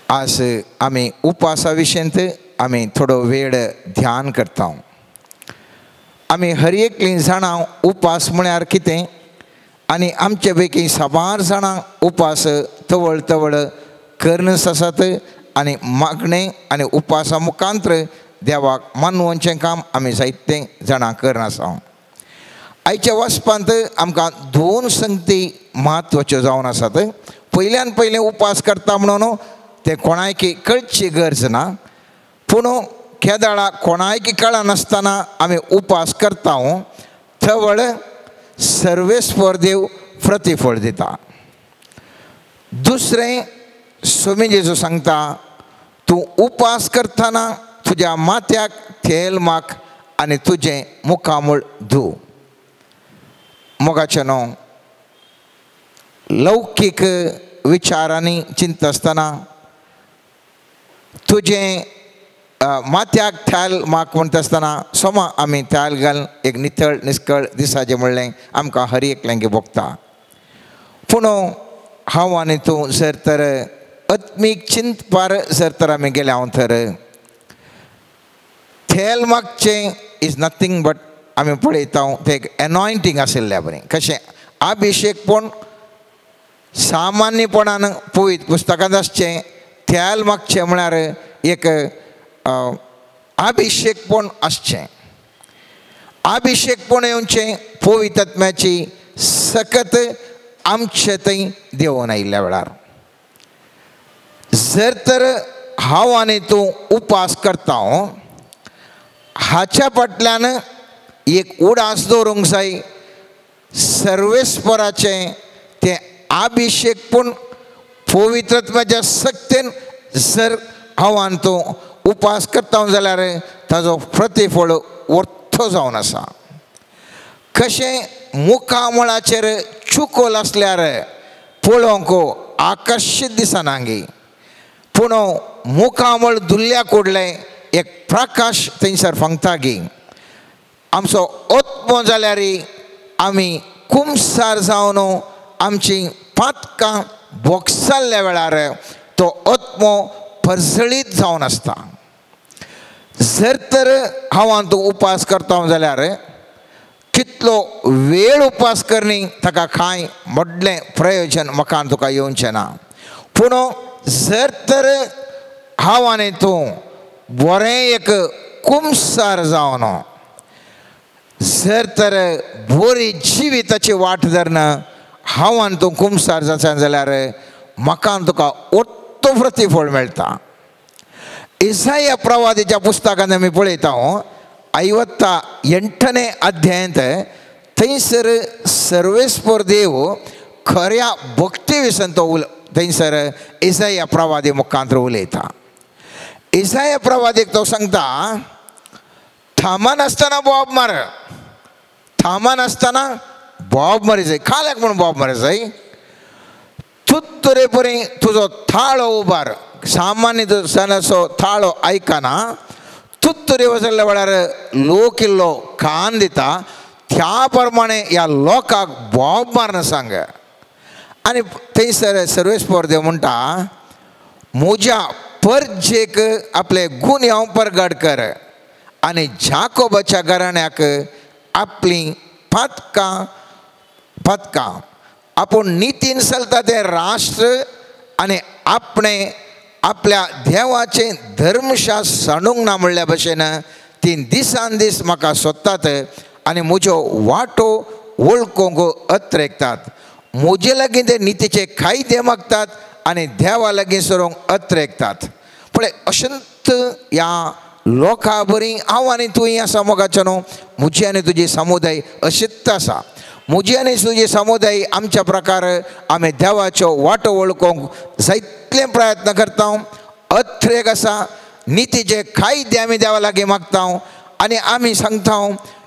आज आमी उपासा विशयंत आमी थोडो वेळ ध्यान करता. आमी हर एकलीं जाणां उपास म्हळ्यार कितें आनी आमचे पैकी साबार जाणां उपास तवळ तवळ करनस आसात आनी मागणें आनी उपासा मुखांत्र देवाक मानवचें काम आमी जायते जाणां करनासा. आयच्या वाचपांत आमकां दोन संगती म्हत्वाच्यो जावन आसात. पयल्यान पयलें उपास करता म्हणून तें कोणायकी कळची गरज ना, पूण केदाळा कोणायकी कळनासतना आमी उपास करता थवळ सर्वेस्पर देव प्रतिफळ दिता. दुसरें स्वामी जेजू सांगता, तूं उपास करतना तुज्या माथ्याक तेल माक आनी तुजें मुखामळ धू. मोगाचें न्हू लौकीक विचारांनी चिंतता आसतना तुजें माथ्याक तेल माक म्हणटा आसतना सोमा आमी तेल घालून एक नितळ निस्कळ दिसाचें म्हणलें आमकां हर एकल्यांक भोगता. पूण हांव आनी तूं जर तर आत्मीक चिंतपार जर तर आमी गेले हांव तर तेल मागचें is nothing but आमी पळयता तें एक एनॉयंटींग आशिल्ल्या बरें कशें अभिशेकपण सामान्यपणान पवित्र पुस्तकांत आसचें तेल मागचें म्हळ्यार एक अभिशेकपण आसचें. अभिशेकपण येवचें पवित्र आत्म्याची सकत आमचे थंय देंवोन आयिल्ल्या वेळार. जर तर हांव आनी तूं उपास करता हाच्या फाटल्यान एक उडास दवरूंक जाय सर्वेस्पराचें तें अभिशेकपण पवित्रत्वाच्या सक्तेन जर हांव तूं उपास करता जाल्यार ताजो प्रतिफळ वर्थ जावन आसा. कशें मुखामळाचेर चुकोल आसल्यार पळोवंक आकर्शीत दिसना गी, पूण मुखामळ धुल्ल्या कुडलें एक प्रकाश थंयसर फांगता गी. आमचो आत्मो जाल्यार आमी कुमसार जावन आमची पातकां बोगसल्ल्या वेळार तो आत्मो परजळीत जावन आसता. जर तर हांव तूं उपास करता जाल्यार कितलो वेळ उपास करणी ताका कांय व्हडलें प्रयोजन म्हाका तुका येवचें ना. पूण जर तर हांव आनी तूं बरें एक कुमसार जावन जर तर बरी जिविताची वाट धरना हांव आनी तूं कुमसार जाता जाल्यार म्हाका तुका ओत्तो प्रतिफळ मेळटा. इसाया प्रवादीच्या पुस्तकांत आमी पळयता 58ನೇ अध्यायांत थंयसर सर्वेस्पर देव खऱ्या भक्ती विशीं तो थंयसर इसाया प्रवादी मुखांत उलयता. इसाया प्रवादीक तो सांगता, थांबनासतना बोब मार, थांबनासतना बोब मारी जाय. खाल्याक म्हूण बोब मारी जाय, तुत्तरे परी तुजो थाळो उबार. सामान्य सणाचो थाळो आयकना, तुत्तरे वचल्ल्या वेळार लोक इल्लो कान दिता, त्या प्रमाणे ह्या लोकांक बोब मारून सांग. आनी थंयसर सर्वेस्पर देव म्हणटा, म्हज्या परजेक आपले गुन्यांव परगट कर आनी जाकोबाच्या घराण्याक आपली पातकां पातकां आपूण नितीन चलता तें राष्ट्र आनी आपणें आपल्या देवाचें धर्मशास्त्र सांडूंक ना म्हणल्या भशेन ती दिसान दीस म्हाका सोदतात आनी म्हज्यो वाटो वळखूंक अत्रेकतात. म्हजे लागीं ते नितीचे कायदे मागतात आनी देवा लागीं सरूंक अत्रेकतात. पळय अशंत ह्या लोकां बरी हांव आनी तूंय आसा मोगाचो न्हू. म्हजी आनी तुजी समुदाय अशीच आसा. म्हजी आनी तुजी समुदाय आमच्या प्रकार आमी देवाच्यो वाटो वळखूंक जायतले प्रयत्न करता. अत्रेक आसा, नितीचे कायदे आमी देवा लागीं मागता आनी आमी सांगता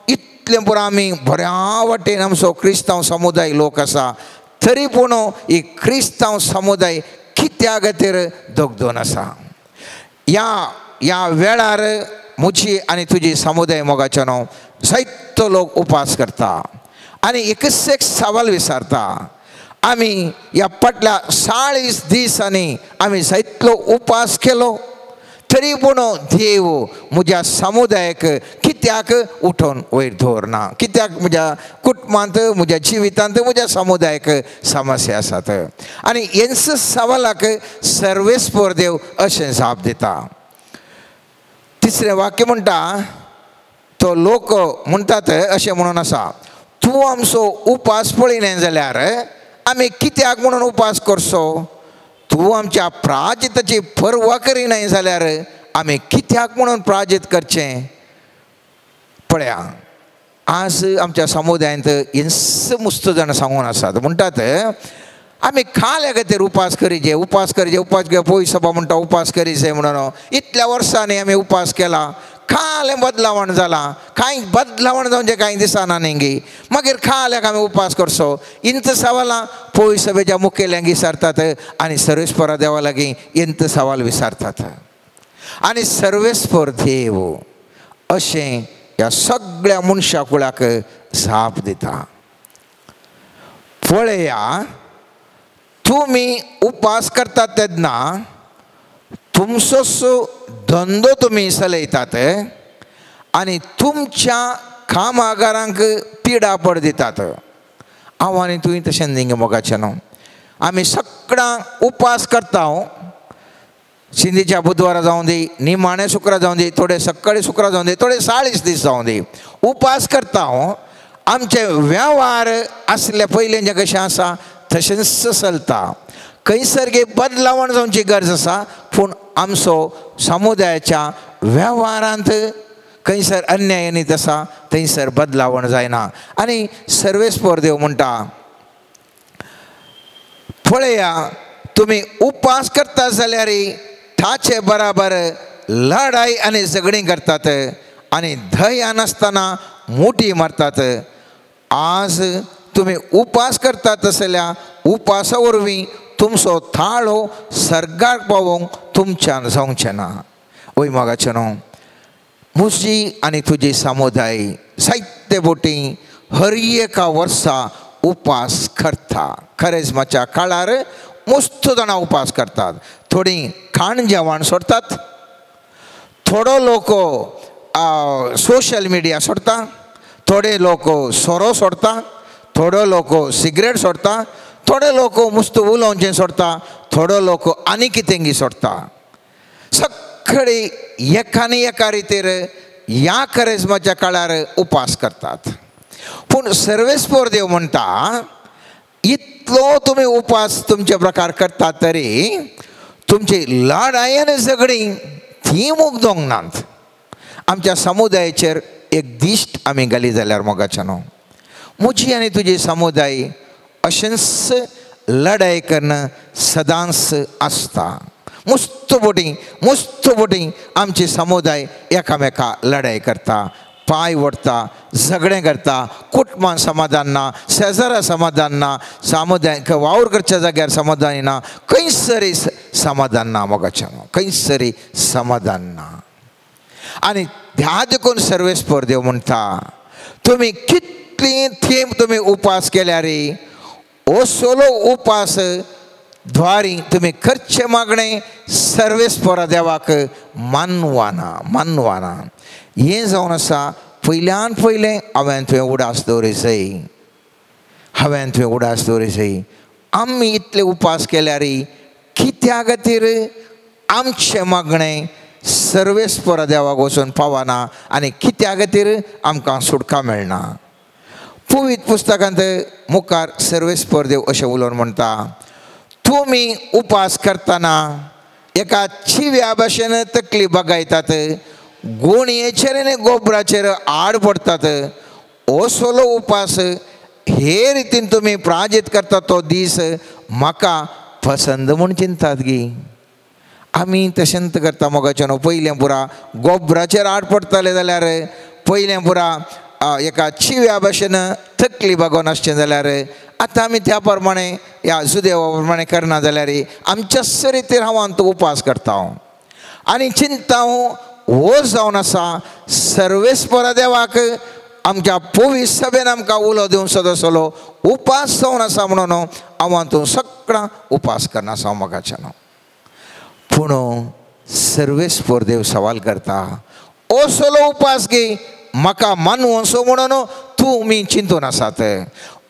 इतलें पुरो आमी बऱ्या वाटेन आमचो क्रिस्तांव समुदाय लोक आसा, तरी पूण ही क्रिस्तांव समुदाय कित्या खातीर दगदोन आसा. ह्या ह्या वेळार म्हजी आनी तुजी समुदाय मोगाचो न्हू जायतो लोक उपास करता आनी एकच एक सवाल विचारता, आमी ह्या फाटल्या 40 दिसांनी आमी जायतलो उपास केलो तरी पूण देव म्हज्या समुदायाक कित्याक उठोवन वयर दवरना, कित्याक म्हज्या कुटुंबांत म्हज्या जिवितांत म्हज्या समुदायाक समस्या आसात. आनी हेंच सवालाक सर्वेस्पर देव अशें जाप दिता. तिसरें वाक्य म्हणटा, तो लोक म्हणटात अशें म्हणून आसा, तूं आमचो उपास पळयलें जाल्यार आमी कित्याक म्हणून उपास करचो, तूं आमच्या प्राजिताची पर्वा करिनाय जाल्यार आमी कित्याक म्हणून प्राजीत करचें. पळया आज आमच्या समुदायांत हिंस मुस्त जाण सांगून आसात, म्हणटात आमी खाल्या खातीर उपास करीजे, उपास करीजे, उपास पळय सभा म्हणटा उपास करीजे म्हणून इतल्या वर्सांनी आमी उपास केला, खालें बदलावण जालां, कांय बदलावण जावचें कांय दिसना न्ही गी, मागीर खाल्याक आमी उपास करचो. इंत सवालां पळय सभेच्या मुखेल्यांक विचारतात आनी सर्वेस्परा देवा लागीं इंत सवाल विचारतात आनी सर्वेस्पर देव अशें ह्या सगळ्या मनशा कुळाक जाप दिता. पळया तुमी उपास करतात तेन्ना तुमचो धंदो तुमी चलयतात आनी तुमच्या कामागारांक पिडापड दितात. हांव आनी तुवें तशें न्ही मोगाचें न्हू, आमी सगळ्यां उपास करता. सिंधीच्या बुधवारा जावं दी, निमाणे शुक्रा जावं दी, थोडे सकाळी शुक्रा जावं दी, थोडे 40 दीस जावं दी, उपास करता. आमचे वेव्हार आसले पयलीं जे कशें आसा तशेंच चलता. खंयसर गे बदलावण जावची गरज आसा, पूण आमचो समुदायाच्या वेव्हारांत खंयसर अन्याय नीत आसा थंयसर बदलावण जायना. आनी सर्वेस्पर देव म्हणटा, पळया तुमी उपास करता जाल्यार ताचे बराबर लढाई आनी झगडीं करतात आनी धया नासतना मुठी मारतात. आज तुमी उपास करतात तसल्या उपासा वरवीं तुमचो थाळो सर्गाक पावोवंक तुमच्यान जावचें ना. वय मोगाचें न्हू, म्हजी आनी तुजी समुदाय जायते बोटी हर एका वर्सा उपास करता. खरेजमाच्या काळार मस्त जाणां उपास करतात. थोडीं खाण जेवण सोडटात, थोडो लोक सोशल मिडिया सोडटा, थोडे लोक सोरो सोडटा, थोडो लोक सिगरेट सोडटा, थोडे लोक मुस्त उलोवचें सोडटा, थोडो लोक आनी कितेंगी सोडटा. सगळे एकाने एका रितीर ह्या करेजमाच्या काळार उपास करतात. पूण सर्वेस्पोर देव म्हणटा इतलो तुमी उपास तुमचे प्रकार करतात तरी तुमची लढाई आनी झगडीं ती मुगदोंक नात. आमच्या समुदायाचेर एक दिश्ट आमी घाली जाल्यार मोगाच्या न्हू, म्हजी आनी तुजी समुदाय अशेंच लढाई करून सदांच आसता. मुस्त बोटी मुस्त बोटी आमची समुदाय एकामेका लढाई करता, पांय ओडटा, झगडें करता, कुटुंबान समाधान ना, शेजारा समाधान ना, समुदाय वावर करच्या जाग्यार समाधान ना, खंयसरी समाधान ना मोगाच्या न्हू, खंयसरी समाधान ना. आनी ह्या देखून सर्वेस्पोर देव म्हणटा तुमी कितली थेंब तुमी उपास केल्यार असलो उपास द्वारी तुमी करचें मागणें सर्वेस्पोरा देवाक मानवाना मानवाना. हें जावन आसा पयल्यान पयलें हांवें तुवें उडास दवरी जाय, हांवें तुवें उडास दवरी जाय. आमी इतले उपास केल्यार कित्या खातीर आमचें मागणें सर्वेस्पोरा देवाक वचून पावना आनी कित्या खातीर आमकां सुटका मेळना. पवित्र पुस्तकांत मुखार सर्वेस्पोर देव अशें उलोवन म्हणटा तुमी उपास करतना एका चिव्या भाशेन तकली बगायतात, गोणयेचेर आनी गोबराचेर आड पडटात. असलो उपास हे रितीन तुमी प्राजीत करतात तो दीस म्हाका पसंद म्हूण चिंतात गी. आमी तशेंच करता मोगाचें न्हू. पयलें पुरा गोबराचेर आड पडटाले जाल्यार पयलें पुरा एका चिव्या भाशेन तकली बागोवन आसचें जाल्यार आतां आमी त्या प्रमाणे ह्या जुदेवा प्रमाणे करना जाल्यार आमच्या रितीर हांव तो उपास करता आनी चिंता हो जावन आसा सर्वेस्पोरा देवाक आमच्या पवित्र सभेन आमकां उलो दिवन सदसलो उपास जावन आसा म्हणून हांव तूं सगळां उपास करना आसा मोगाचें न्हू. पूण सर्वेस्पोर देव सवाल करता असलो उपास गी म्हाका मानवसो म्हणून तुमी चिंतून आसात.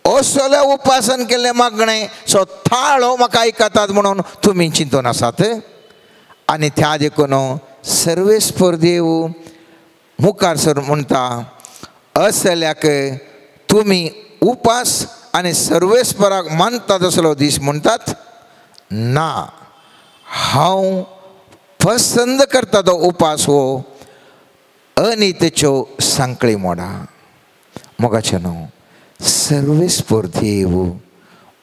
असल्या उपासान केल्लें मागणें सो थाळो म्हाका आयकतात म्हणून तुमी चिंतून आसात. आनी त्या देखून सर्वेस्पोर देव मुखार सर म्हणटा असल्याक तुमी उपास आनी सर्वेस्पोराक मानतात असलो दीस म्हणटात ना. हांव पसंद करता तो उपास हो अनितेच्यो सांकळी मोडा. मोगाचें न्हू, सर्वेस्पोर देव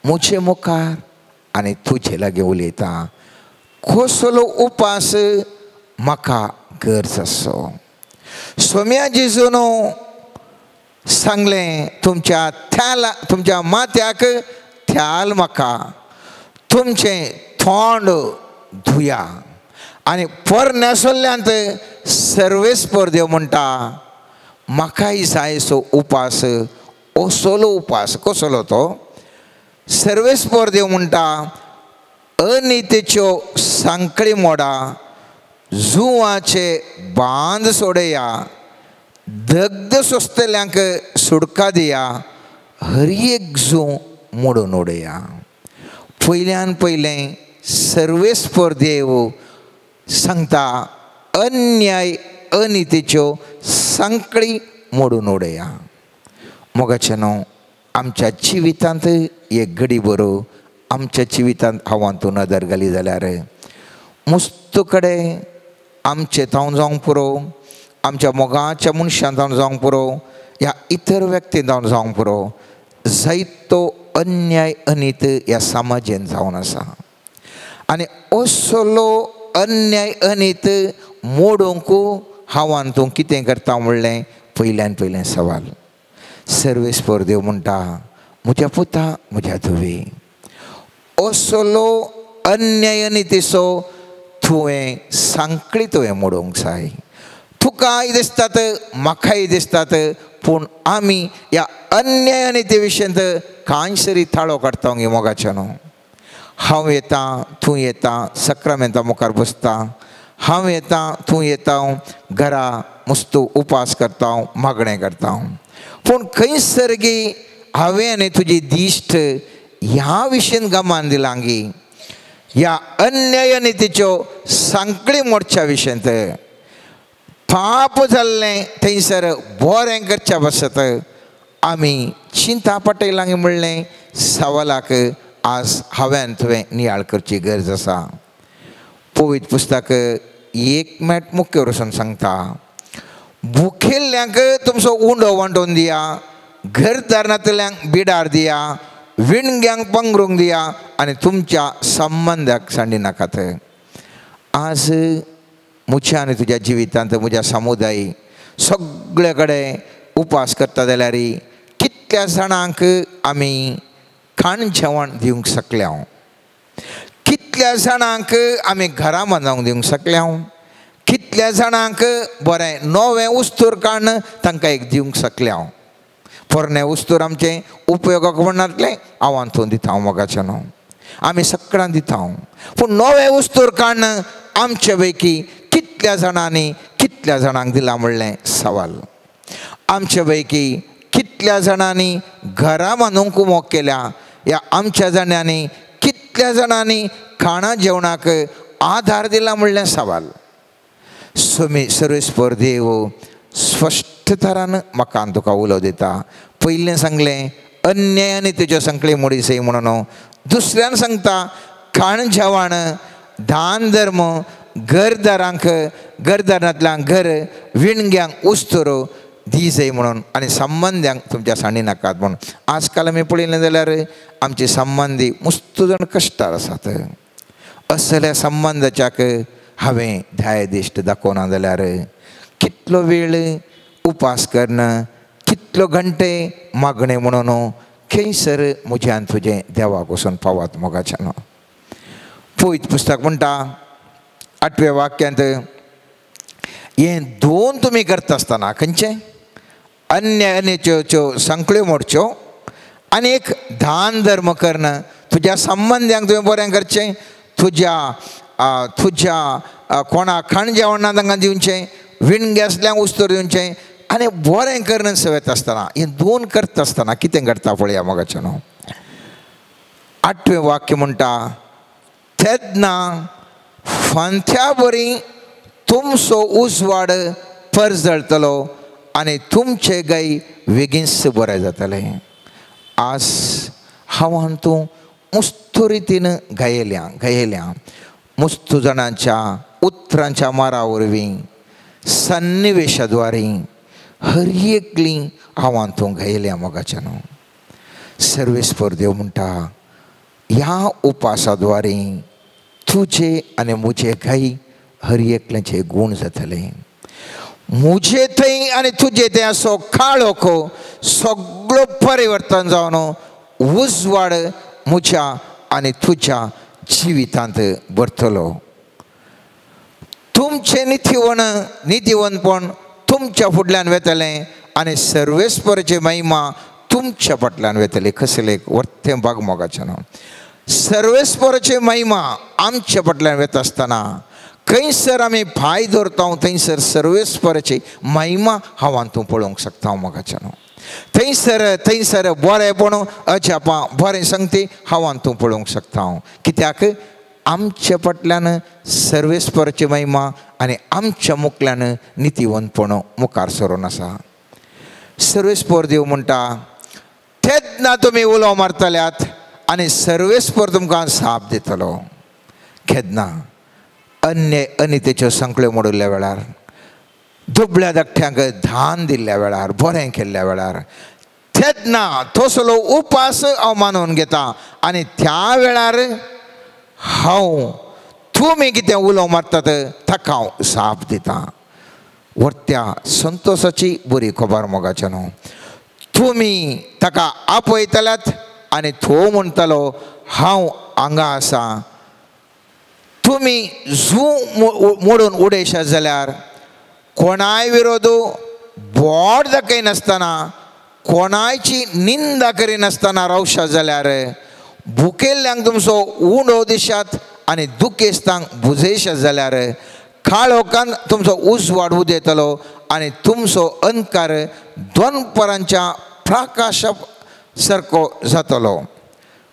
म्हजे मुखार आनी तुजे लागीं उलयता कसलो उपास म्हाका गरज आसो. सोम्या जेजून सांगलें तुमच्या थ्याला तुमच्या माथ्याक थ्याल म्हाका, तुमचें तोंड धुया. आनी पोरण्या सोल्ल्यांत सर्वेस्पोर देव म्हणटा म्हाकाय जाय सो उपास असलो उपास. कसलो तो? सर्वेस्पोर देव म्हणटा अनितेच्यो सांकळी मोडा, जुवाचे बांद सोडया, दग्ध सोंसतल्यांक सुडका दिया, हर एक जू मोडून उडया. पयल्यान पयलें सर्वेस्पोर देव सांगता अन्याय अनितेच्यो सांकळी मोडून उडया. मोगाचें न्हू, आमच्या जिवितांत एक घडी बरो आमच्या जिवितांत हांवांतू नदर घाली जाल्यार मुस्त कडेन आमचे तावन जावंक पुरो, आमच्या मोगाच्या मनशान जावन जावंक पुरो, ह्या इतर व्यक्ती जावन जावंक पुरो, जायतो अन्याय अनीत ह्या समाजेन जावन आसा. आनी असलो अन्याय अनीत मोडूंक हांव आनी तूं कितें करता म्हणलें पयल्यान पयलें सवाल. सर्वेस्पर देव म्हणटा म्हज्या पुता म्हज्या धुवे असलो अन्याय अनितीचो तुवें सांकळी तुवें मोडूंक जाय. तुकाय दिसतात म्हाकाय दिसतात पूण आमी ह्या अन्याय अनिती विशयांत कांय सरी थाळो काडटा गे मोगाच्या न्हू. हांव येता तूं येता सक्रामेंता मुखार बसता, हांव येता तूं येता घरा मुस्तू उपास करता मागणें करता, पूण खंयसर गी हांवें आनी तुजी दिश्ट ह्या विशयन गमान दिलां गी ह्या अन्याय अनितीच्यो सांकळी मोडच्या विशयांत पाप जाल्लें थंयसर बरें करच्या बसत आमी चिंता पटयलां म्हणलें सवालाक आज हांवें तुवें नियाळ करची गरज आसा. पवित्र पुस्तक एक मेट मुख्य वरसून सांगता भुकेल्ल्यांक तुमचो उंडो वांटून दिया, घरदार नातल्यांक बिडार दिया, विणग्यांक पंगरूंक दिया आनी तुमच्या संबंदाक सांडी नाकात. आज म्हज्या आनी तुज्या जिवितांत म्हज्या समुदाय सगळे कडेन उपास करता जाल्यार कितल्या जाणांक आमी खाण जेवण दिवंक शकल्या, कितल्या जाणांक आमी घरां बांदूंक दिवंक शकल्या, कितल्या जाणांक बरें नवें उस्तूर काडून तांकां एक दिवंक शकल्या. पोरणें उस्तूर आमचें उपयोगाक पडनातलें हांव हातूंत दिता मोगाचें न्हू आमी सगळ्यां दिता, पूण नवें उस्तूर काडून आमचे पैकी कितल्या जाणांनी कितल्या जाणांक दिलां म्हणलें सवाल. आमचे पैकी कितल्या जाणांनी घरां बांदूंक मोग केल्या, ह्या आमच्या जाणांनी कितल्या जाणांनी खाणा जेवणाक आधार दिला म्हणलें सवाल. सुमी सर्वेस्पर देव स्पश्ट तरान म्हाका तुका उलो दिता. पयलें सांगलें अन्याय आनी तुज्यो संकळी मोडी सय म्हणून, दुसऱ्यान सांगता खाण जेवण दान धर्म घरदारांक घरदारांतल्यान घर विणग्यांक उस्तुरो दी जाय म्हणून आनी संबंद्यांक तुमच्या सांडी नाकात म्हणून. आजकाल आमी पळयलें जाल्यार आमचे संबंदी मुस्तू जाण कश्टार आसात. असल्या संबंदाच्याक हांवें ध्यायदिश्ट दाखोवना जाल्यार कितलो वेळ उपास करणं कितलो घंटे मागणें म्हणून खंयसर म्हज्यान तुजें देवाक वचून पावात मोगाच्यान. पवित्र पुस्तक म्हणटा आठव्या वाक्यांत हें दोन तुमी करता आसतना खंयचें अन्याय अन्याच्यो संकळ्यो मोडच्यो आनी एक दान धर्म करणं तुज्या संबंद्यांक तुवें बरें करचें, तुज्या तुज्या कोणा खाण जेवणा तांकां दिवचें, विणगे आसल्यांक उस्तूर दिवचें आनी बरें करणं सवयत आसतना हें दोन करता आसतना कितें करता पळया मोगाचें न्हू. आठवें वाक्य म्हणटा तेन्ना फांत्या बरी तुमचो उजवाड परजळटलो आनी तुमचे गाय बेगीनच बरें जातलें. आज हांव आनी तूं मुस्तू रितीन गायल्या गायल्या मुस्तू जाणांच्या उतरांच्या मारा वरवीं सन्निवेशा द्वारे हर एकली हांव आनी तूं गायल्या मोगाच्या न्हू. सर्वेस्पर देव म्हणटा ह्या उपासा द्वारे तुजे आनी म्हजे गाय हर एकल्याचे गूण जातले. म्हजे थंय आनी तुजे थंय असो काळोख सगळो परिवर्तन जावन उजवाड म्हज्या आनी तुज्या जिवितांत भरतलो. तुमचें नितीवण नितीवंतपण तुमच्या फुडल्यान वेतलें आनी सर्वेस्पराची महिमा तुमच्या फाटल्यान वेतली. कसलें वर्तें भाग मोगाचें न्हू. सर्वेस्पराची महिमा आमच्या फाटल्यान वेता आसतना खंयसर आमी पांय दवरता थंयसर सर्वेस्पराची महिमा हांव आनी तूं पळोवंक शकता मोगाचें न्हू. थंयसर थंयसर बरेंपण अजापां बरें संगती हांव आनी तूं पळोवंक शकता. कित्याक आमच्या फाटल्यान सर्वेस्पराची महिमा आनी आमच्या मुखल्यान नितीवंतपण मुखार सरून आसा. सर्वेस्पर देव म्हणटा तेन्ना तुमी उलो मारतल्यात आनी सर्वेस्पर तुमकां साप दितलो. केन्ना अन्याय अनितेच्यो संकळ्यो मोडिल्ल्या वेळार, दुबळ्या धाकट्यांक धान दिल्ल्या वेळार, बरें केल्ल्या वेळार तेन्ना तसलो उपास हांव मानून घेता आनी त्या वेळार हांव तुमी कितें उलो मारतात ताका हांव जाप दिता. वर्त्या संतोशाची बरी खबर मोगाचें न्हू. तुमी ताका आपयतल्यात आनी तो म्हणटलो हांव हांगा आसा. तुमी जू मोडून उडयशात जाल्यार कोणाय विरोध बोट दाखयनासतना कोणायची निंदा करिनासतना रावशात जाल्यार भुकेल्ल्यांक तुमचो उंडो दिशात आनी दुखेस्तांक बुजयशात जाल्यार काळोखान तुमचो उजवाड उदेतलो आनी तुमचो अंधकार दोनपरांच्या प्रकाशा सारको जातलो.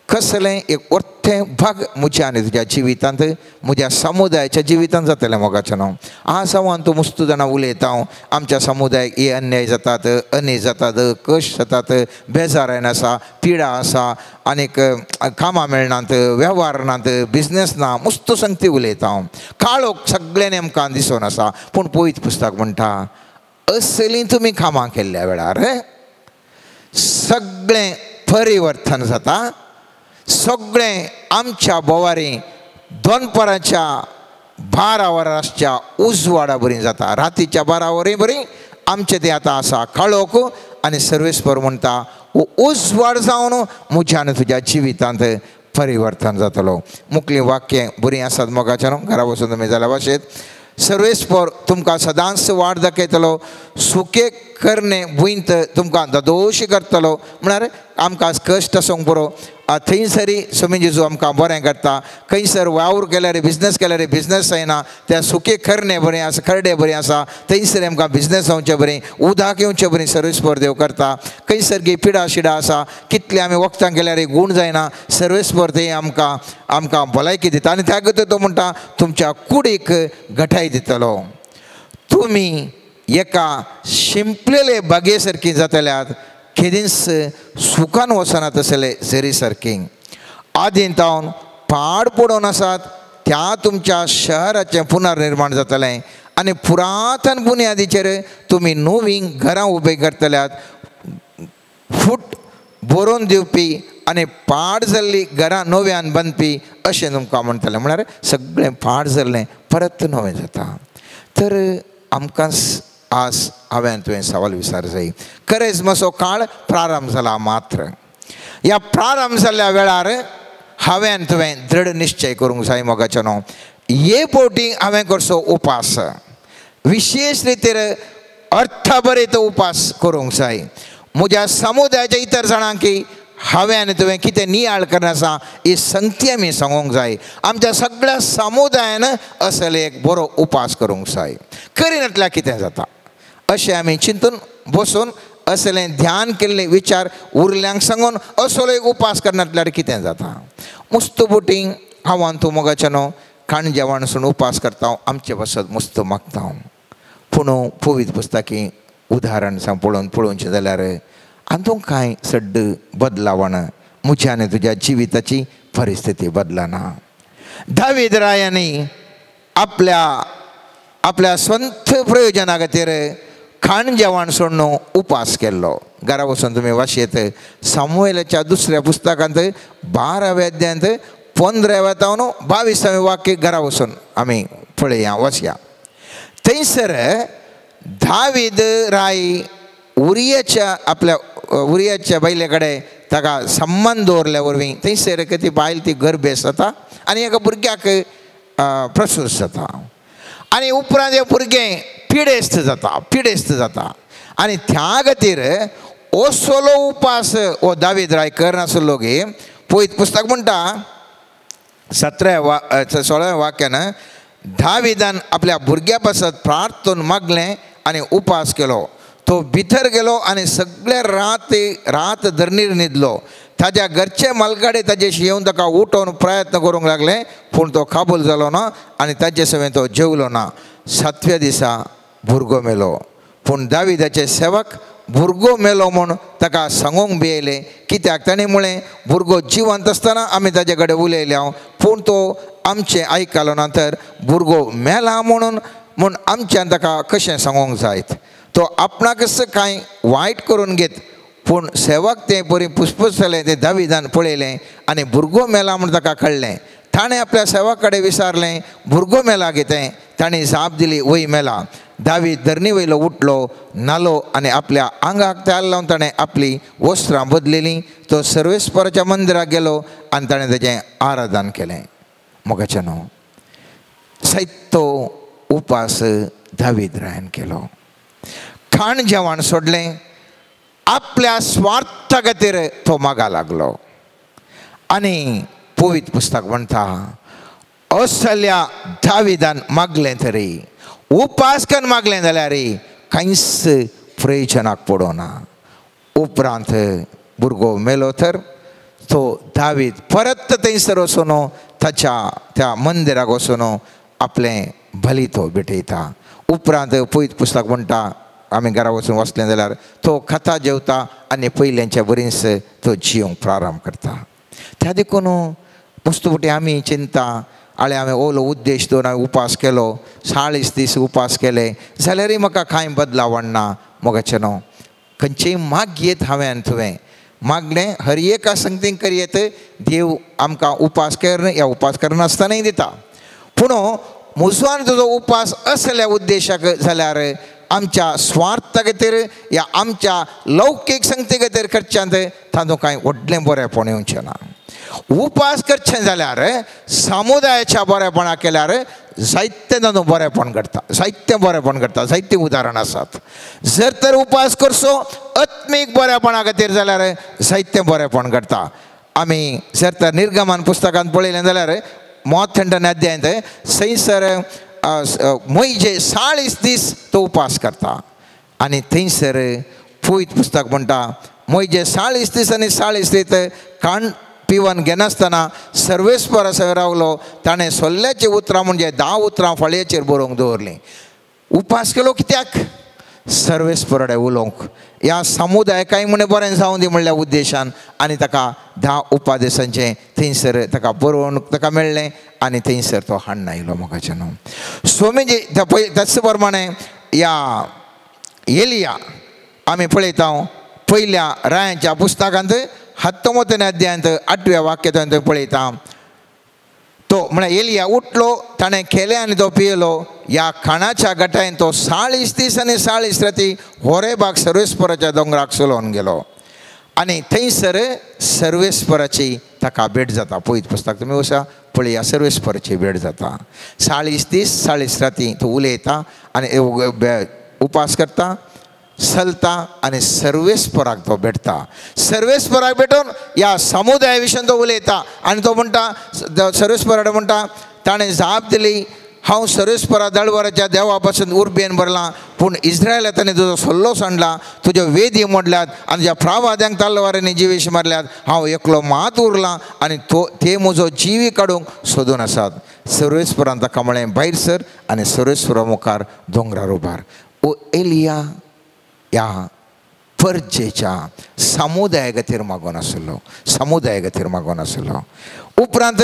कसलें एक वर्तें भाग म्हज्या आनी तुज्या जिवितांत म्हज्या समुदायाच्या जिवितांत जातलें मोगाचें न्हू. आज हांव आनी तूं मुस्तू जाणां उलयता हांव आमच्या समुदायाक हे अन्याय जातात, अनीज जातात, कश्ट जातात, बेजारायन आसा, पिडा आसा, आनीक कामां मेळनात, वेव्हार नात, बिजनेस ना, मुस्तू संगती उलयता हांव. काळोख सगळें आमकां दिसून आसा. पूण पवित्र पुस्तक म्हणटा असलीं तुमी कामां केल्ल्या वेळार सगळें परिवर्तन जाता. सगळें आमच्या बोवारी दोनपराच्या 12 वरांच्या उजवाडा बरी जाता. रातीच्या 12 वरां बरी आमचें तें आतां आसा काळोख आनी सर्वेस्पर म्हणटा हो उजवाड जावन म्हज्या आनी तुज्या जिवितांत परिवर्तन जातलो. मुखलीं वाक्यां बरीं आसात मोगाच्या न्हू. घरा वचून तुमी जाल्यार भाशेंत सर्वेस्पर तुमकां सदांच वाट दाखयतलो, सुके करणे भुंयत तुमकां ददोशी करतलो. म्हळ्यार आमकां कश्ट आसूंक पुरो, थंयसरी स्वामी जेजू आमकां बरें करता. खंयसर वावर केल्यार बिजनेस केल्यार बिजनेस जायना, त्या सुके करणे बरें आसा, खरडे बरें आसा, थंयसर आमकां बिजनेस जावचें बरें, उदक येवचें बरें सर्वेस्पर देव करता. खंयसर गी पिडा शिडा आसा, कितले आमी वखदां केल्यार गूण जायना, सर्वेस्पर ते आमकां आमकां भलायकी दिता. आनी त्या खातीर तो म्हणटा तुमच्या कुडीक घटाय दितलो. तुमी एका शिंपलेले बागे सारकी जातल्यात, केदींच सुखान वचना तसले झरी सारकी. आदीं तावन पाड पडून आसात त्या तुमच्या शहराचें पुनर्निर्माण जातलें आनी पुरातन बुन्यादीचेर तुमी नवीं घरां उबीं करतल्यात. फूट बरोवन दिवपी आनी पाड जाल्ली घरां नव्यान बांदपी अशें तुमकां म्हणटलें. म्हळ्यार सगळें पाड जाल्लें परत नवें जाता. तर आमकां आज हांवें तुवें सवाल विचार जाय. करेज्माचो काळ प्रारंभ जाला मात्र ह्या प्रारंभ जाल्ल्या वेळार हांवें तुवें दृढ निश्चय करूंक जाय मोगाचें न्हू. हे फावटी हांवें करचो उपास, विशेश रितीर अर्थभरीत उपास करूंक जाय. म्हज्या समुदायाच्या इतर जाणांकी हांवें आनी तुवें कितें नियाळ करना आसा ही संगती आमी सांगूंक जाय. आमच्या सगळ्या समुदायान असले एक बरो उपास करूंक जाय. करिनातल्यार कितें जाता अशें आमी चिंतून बसून असलें ध्यान केल्ले विचार उरल्यांक सांगून असलो एक उपास करनातल्यार कितें जाता. मुस्त बोटींग हांव आनी तूं मोगाचें न्हू खाण जेवण सून उपास करता, आमचे पासत मुस्त मागता. पूण पवित्र पुस्तकी उदाहरण सांग पळोवन पळोवचें जाल्यार हातूंत कांय सड्ड बदलावण म्हज्या आनी तुज्या जिविताची परिस्थिती बदलना. दावीद रायांनी आपल्या आपल्या स्वंत प्रयोजना खातीर खाण जेवण सोडून उपास केल्लो. घरा वचून तुमी वाचयत सामुएलाच्या दुसऱ्या पुस्तकांत 12व्या अध्यायांत 15व्या तावन 22व्या वाक्य घरा वचून आमी पळया वाचया. थंयसर दावीद राय उरियाच्या आपल्या उरियाच्या बायले कडेन ताका संबंद दवरल्या वरवीं थंयसर ती बायल ती गर्भेस्त जाता आनी एका भुरग्याक प्रसूत जाता आनी उपरांत हें भुरगें पिडेस्त जाता, पिडेस्त जाता. आनी त्या खातीर असलो उपास हो दावीद राय करनासलो गे. पयत पुस्तक म्हणटा 16व्या वाक्यान दाविदान आपल्या भुरग्या पासत प्रार्थून मागलें आनी उपास केलो. तो भितर गेलो आनी सगळे रात रात धरणीर न्हिदलो. ताज्या घरचे मालगाडे ताजेशी येवन ताका उठोवन प्रयत्न करूंक लागले, पूण तो काबूल जालो ना आनी ताजे सवें तो जेवलो ना. 7व्या दिसा भुरगो मेलो. पूण दाविदाचे सेवक भुरगो मेलो म्हूण ताका सांगूंक भियेले, कित्याक ताणें म्हळें भुरगो जिवंत आसतना आमी ताजे कडेन उलयले हांव, पूण तो आमचें आयकलो ना, तर भुरगो मेला म्हणून म्हूण आमच्यान ताका कशें सांगूंक जायत. तो आपणाकच कांय वायट करून घेत, पूण सेवक तें बरी पुसपुसलें, तें दाविदान पळयलें आनी भुरगो मेला म्हूण ताका कळ्ळें. ताणें आपल्या सेवा कडेन विचारलें भुरगो मेला कितें ताणें जाप दिली वय मेला. दावीद धरणी वयलो उठलो न्हालो आनी आपल्या आंगाक तेल लावन ताणें आपली वस्त्रां बदलेलीं. तो सर्वेस्पराच्या मंदिराक गेलो आनी ताणें ताचें आराधन केलें. मोगाचें न्हू साहित्य उपास दावीद रायान केलो. खाण जेवण सोडलें, आपल्या स्वार्था खातीर तो मागा लागलो. आनी पवित्र पुस्तक म्हणटा असल्या दाविदान मागलें तरी उपास करून मागलें जाल्यार कांयच प्रयोजनाक पडना. उपरांत भुरगो मेलो तर तो दावीद परत थंयसर वचून ताच्या त्या मंदिराक वचून आपलें बली तो भेटयता. उपरांत पवित्र पुस्तक म्हणटा आमी घरा वचून वचलें जाल्यार तो खाता जेवता आनी पयल्यांच्या बरीच तो जिवंक प्रारंभ करता. त्या देखून वस्तू फुटी आमी चिंता आळे हांवें ओलो उद्देश दवरून हांवें उपास केलो 40 दीस उपास केले जाल्यारय म्हाका कांय बदलाव हाडना. मोगाचें न्हू खंयचेय मागयेत हांवें आनी तुवें मागलें हर एका संगतीन करयेत देव आमकां उपास कर ह्या उपास करनासतनाय दिता. पूण म्हजो आनी तुजो उपास असल्या उद्देशाक जाल्यार आमच्या स्वार्था खातीर या आमच्या लौकीक संगती खातीर करच्यांत तातूंत कांय व्हडलें बरेंपण येवचें ना. उपास करचें जाल्यार समुदायाच्या बरेपणा केल्यार जायतें तातूंत बरेंपण घडटा, जायतें बरेंपण घडटा, जायतीं उदाहरणां आसात. जर तर उपास करचो आत्मीक बरेपणा खातीर जाल्यार जायतें बरेंपण घडटा. आमी जर तर निर्गमन पुस्तकांत पळयलें जाल्यार मोथंडन अध्यायांत थंयसर मोयजे 40 दीस तो उपास करता आनी थंयसर पवित्र पुस्तक म्हणटा मोयजे 40 दीस आनी 40 दीस खाण पिवन घेनासतना सर्वेस्पर सगळें रावलो. ताणें सोल्ल्याचीं उतरां म्हणजे 10 उतरां फळयेचेर बरोवंक दवरलीं. उपास केलो कित्याक? सर्वेस्पर कडेन उलोवंक, ह्या समुदायकाय म्हण बरें जावं दी म्हणल्या उद्देशान. आनी ताका 10 उपादेशांचें थंयसर ताका बरोवन ताका मेळ्ळें आनी थंयसर तो हाडून आयलो. मोगाचें न्हू स्वामीजी त्याच प्रमाणे ह्या एलिया आमी पळयता पयल्या रायांच्या पुस्तकांत 19 अध्यायांत 8व्या वाक्यांत पळयता तो म्हळ्यार एलिया उठलो ताणें खेलें आनी तो पियेलो. ह्या खाणाच्या गटायन तो 40 दीस आनी 40 राती होरेबाग सर्वेस्पराच्या दोंगराक चलोवन गेलो आनी थंयसर सर्वेस्पराची ताका भेट जाता. पवित्र पुस्तक तुमी वसा पळया सर्वेस्पराची भेट जाता. 40 दीस 40 राती तो उलयता आनी उपास करता चलता आनी सर्वेस्पराक तो भेटता. सर्वेस्पराक भेटून ह्या समुदाया विशीं तो उलयता आनी तो म्हणटा सर्वेस्परा म्हणटा ताणें जाप दिली हांव सर्वेस्परा दळवराच्या देवा पासून उर्बेन भरलां पूण इस्रायला ताणें तुजो सल्लो सांडला, तुज्यो वेदी मोडल्यात आनी तुज्या प्रावाद्यांक तलवारींनी जिवीश मारल्यात. हांव एकलो मात उरलां आनी तो ते म्हजो जिवी काडूंक सोदून आसात. सर्वेस्परान ताका म्हळें भायर सर आनी सर्वेस्परा मुखार दोंगरार उबार. ओ एलिया ह्या परजेच्या समुदाया खातीर मागून आसलो, समुदाया खातीर मागून आसलो. उपरांत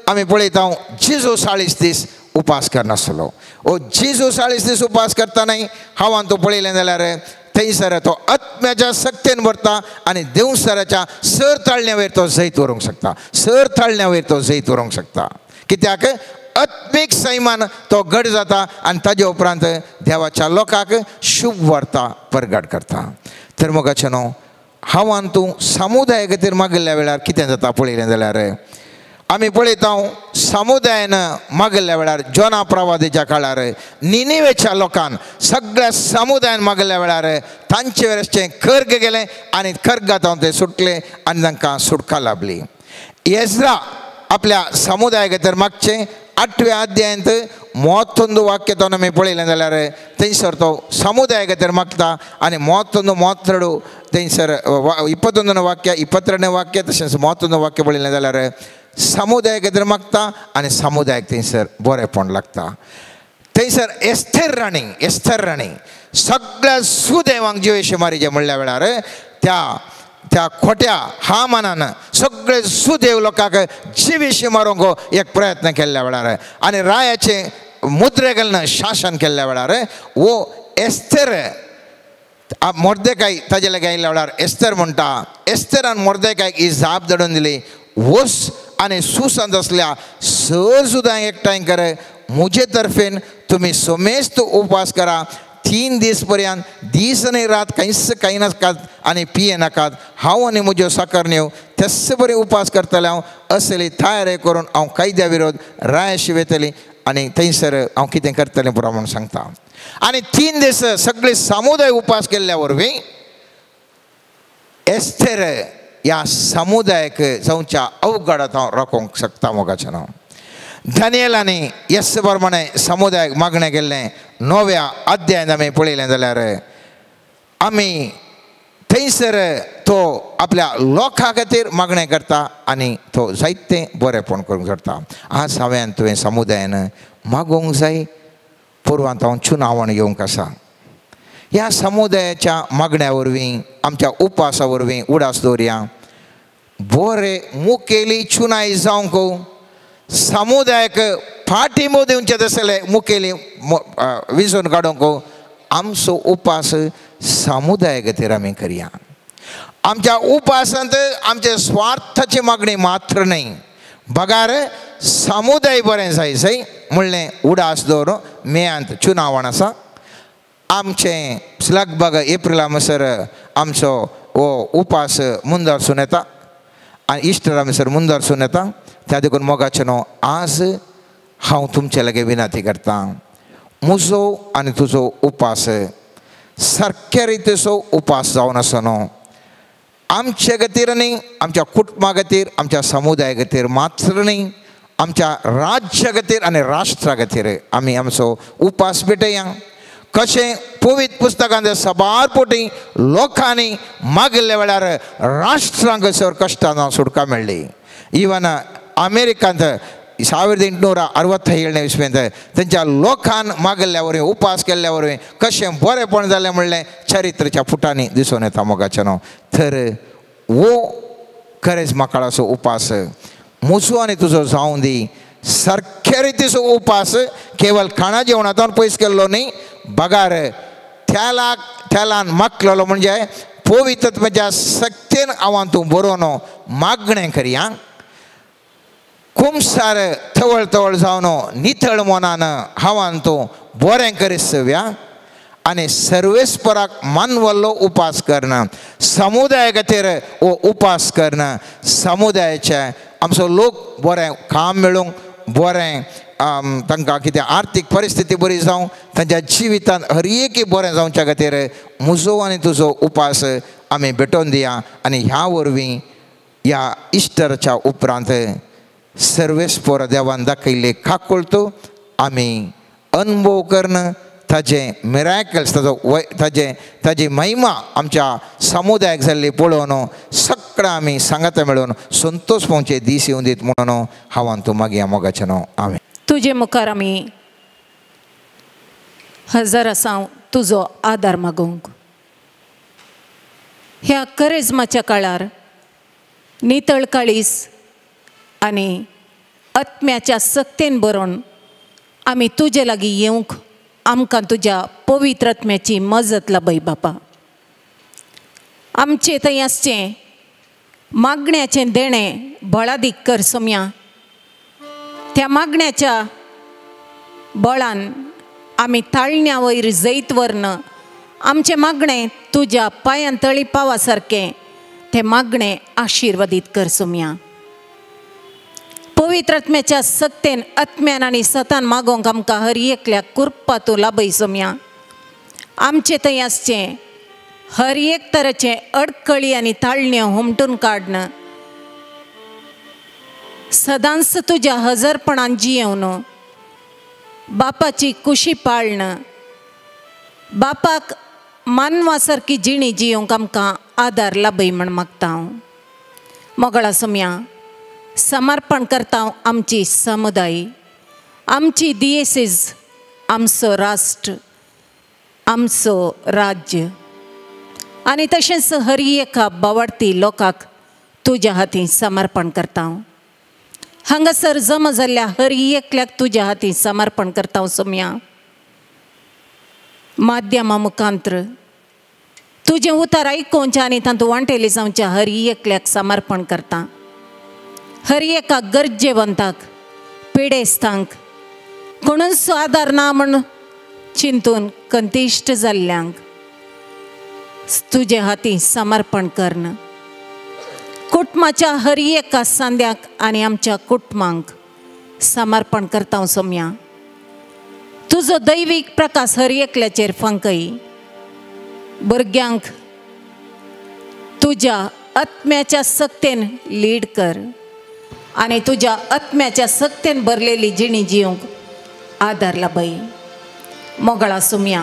आमी पळयता जेजू 40 दीस उपास करनासलो. ओ जेजू 40 दीस उपास करता न्हय हांव तो पळयलें जाल्यार थंयसर तो आत्म्याच्या सक्तेन भरता आनी देवसराच्या सर ताळण्या वयर तो जैत व्हरूंक शकता, सर ताळण्या वयर तो जैत व्हरूंक शकता. कित्याक? आत्मीक सैमान तो घट जाता आनी ताजे उपरांत देवाच्या लोकांक शुभ वार्ता परगट करता. तर मोगाचें न्हू हांव तूं समुदाया खातीर मागिल्ल्या वेळार कितें जाता पळयलें जाल्यार आमी पळयता समुदायान मागिल्ल्या वेळार जोना प्रवादीच्या काळार निनिवेच्या लोकान सगळ्या समुदायान मागिल्ल्या वेळार तांचे वरचें खर्ग गेलें आनी खर्गांत ते सुटले आनी तांकां सुटका लाभली. एज्रा आपल्या समुदाया खातीर मागचें 8व्या अध्यायांत 31 वाक्य तो आमी पळयलें जाल्यार थंयसर तो समुदाया खातीर मागता आनी 31 32 थंयसर 21 वाक्य 22 वाक्य तशेंच 31 वाक्य पळयलें जाल्यार समुदाया खातीर मागता आनी समुदायाक थंयसर बरेंपण लागता. थंयसर एस्थेर राणी, एस्थेर राणी सगळ्या सुदैवांक जिवेशी मारीचे म्हणल्या वेळार त्या त्या खोट्या हामानान सगळे सुदेव लोकांक जिवेशी मारूंक एक प्रयत्न केल्ल्या वेळार आनी रायाचे मुद्रे घालून शासन केल्ल्या वेळार वो एस्थेर मोर्देकाय ताजे लागीं आयिल्ल्या वेळार एस्थेर म्हणटा, एस्थेरान मोर्देकायक ही जाप धाडून दिली, वस आनी सुसांत आसल्या सर सुद्दां एकठांय कर. म्हजे तर्फेन तुमी समेस्त उपास करा 3 दीस पर्यंत, दीस आनी रात कांयच खायनाकात आनी पियेनाकात. हांव आनी म्हज्यो साकरण्यो तेच बरें उपास करतलें. हांव असली तयारी करून हांव कायद्या विरोध रायाशी वयतली आनी थंयसर हांव कितें करतलें पुरो म्हूण सांगता. आनी 3 दीस सगळे समुदाय उपास केल्ल्या वरवीं एस्तेर ह्या समुदायाक जावच्या अवघडांत हांव राखूंक शकता. मोगाचें नांव दानियल आनी येस प्रमाणे समुदायाक मागणें केल्लें 9व्या अध्यायांत आमी पळयलें जाल्यार आमी थंयसर तो आपल्या लोकां खातीर मागणें करता आनी तो जायतें बरेंपण करूंक शकता. आज हांवें तुवें समुदायान मागूंक जाय. पुर्वांत हांव चुनावण येवंक आसा. ह्या समुदायाच्या मागण्या वरवीं आमच्या उपासा वरवीं उडास दवरया. बरे मुखेली चुनाय जावंक समुदायाक फाटिंबो दिवचें तसले मुखेली विंचून काडूंक आमचो उपास समुदाया खातीर आमी करया. आमच्या उपासांत आमच्या स्वार्थाची मागणी मात्र न्हय, बगार समुदाय बरें जाय जाय म्हणलें उडास दवरून मेयांत चुनावण आसा. आमचें लगभग एप्रिला म्हणसर आमचो हो उपास मुंदारसून येता आनी इस्टरा म्हणसर मुंदारसून येता. त्या देखून मोगाचें न्हू आज हांव तुमचे लागीं विनंती करता, म्हजो आनी तुजो उपास सारक्या रितीचो उपास जावन आसा न्हू. आमचे खातीर न्ही, आमच्या कुटुंबा खातीर, आमच्या समुदाया खातीर मात्र न्ही, आमच्या राज्या खातीर आनी राष्ट्रा खातीर आमी आमचो उपास भेटया. कशें पवित्र पुस्तकांत सबार पोटी लोकांनी मागिल्ल्या वेळार राष्ट्रांक सर कश्टान सुटका मेळ्ळी. इवन अमेरिकांत 1867ನೇ ಇಸ್ವಿಂದ तांच्या लोकान मागिल्ल्या वरवीं उपास केल्ल्या वरवीं कशें बरेंपण जालें म्हणलें चरित्राच्या फुटांनी दिसून येता. मोगाचें न्हू तर वो खरेंच म्हाकाळाचो उपास म्हजो आनी तुजो जावं दी. सारखे रितीचो उपास केवल खाणा जेवणांतल्यान पयस केल्लो न्ही, बगार थेलाक थेलान मागलेलो म्हणजे पवित्रत्वाच्या शक्तीन हांव तूं बरोवन मागणें करया. कुमसार तवळ तवळ जावन नितळ मनान हांवान तूं बरें करीत आनी सर्वेस्पराक मानवल्लो उपास करना, समुदाया खातीर हो उपास करना. समुदायाचे आमचो लोक बरें काम मेळूंक, बरें तांकां कितें आर्थीक परिस्थिती बरी जावं, तांच्या जिवितांत हर एक बरें जावच्या खातीर म्हजो आनी तुजो उपास आमी भेटोवन दिया. आनी ह्या वरवीं ह्या इस्टरच्या उपरांत सर्वेस्पर देवान दाखयल्ले काकुळट आमी अनुभव करून ताजें मिराकल्स ताजो ताजें ताजी महिमा आमच्या समुदायाक जाल्ली पळोवन सगळें आमी सांगाता मेळोवन संतोष पावचे दीस येवन दीत म्हणून हांव तूं मागया मोगाचें न्हू. आमी तुजे मुखार आमी हजर आसा तुजो आदार मागूंक. ह्या करेजमाच्या काळार नितळ काळीस आनी आत्म्याच्या सक्तेन बरोवन आमी तुजे लागीं येवंक आमकां तुज्या पवित्र आत्म्याची मजत लाभय बापा. आमचें थंय आसचें मागण्याचें देणें बळादीक कर सोम्या. त्या मागण्याच्या बळान आमी ताळण्या वयर जैत व्हरून आमचें मागणें तुज्या पांयां तळी पावा सारकें तें मागणें आशिर्वादीत कर सोम्या. पवित्र आत्म्याच्या सक्तेन आत्म्यान आनी सतान मागोवंक आमकां हर एकल्याक कृपा तूं लाभय सोम्या. आमचें थंय आसचें हर एक तरेचें अडकळी आनी ताळण्यो हुमटून काडन सदांच तुज्या हजरपणान जियेवन बापाची कुशी पाळन बापाक मानवा सारकी जिणी जियोवंक आमकां आदार लाभय म्हण मागता हांव. मोगळा सोम्या समर्पण करता आमची समुदाय, आमची दियेसीज, आमचो राष्ट्र, आमचो राज्य आनी तशेंच हर एका बावडती लोकांक तुज्या हातीं समर्पण करता. हांगासर जमा जाल्ल्या हर एकल्याक तुज्या हातीं समर्पण करता सोम्या. माध्यमा मुखांत्र तुजें उतर आयकोवचें आनी तातूंत वांटेली जावच्या हर एकल्याक समर्पण करता. हर एका गरजेवंताक पिडेस्तांक कोणूच आदार ना म्हण चिंतून कंतिश्ट जाल्ल्यांक तुजे हाती समर्पण कर्ण कुटुंबाच्या हर एका सांद्याक आनी आमच्या कुटुंबांक समर्पण करता सोम्या. तुजो दैवीक प्रकाश हर एकल्याचेर फांकय. भुरग्यांक तुज्या आत्म्याच्या सक्तेन लीड कर आनी तुज्या आत्म्याच्या सक्तेन भरलेली जिणी जिवंक आदार लाभय. मोगळा सुम्या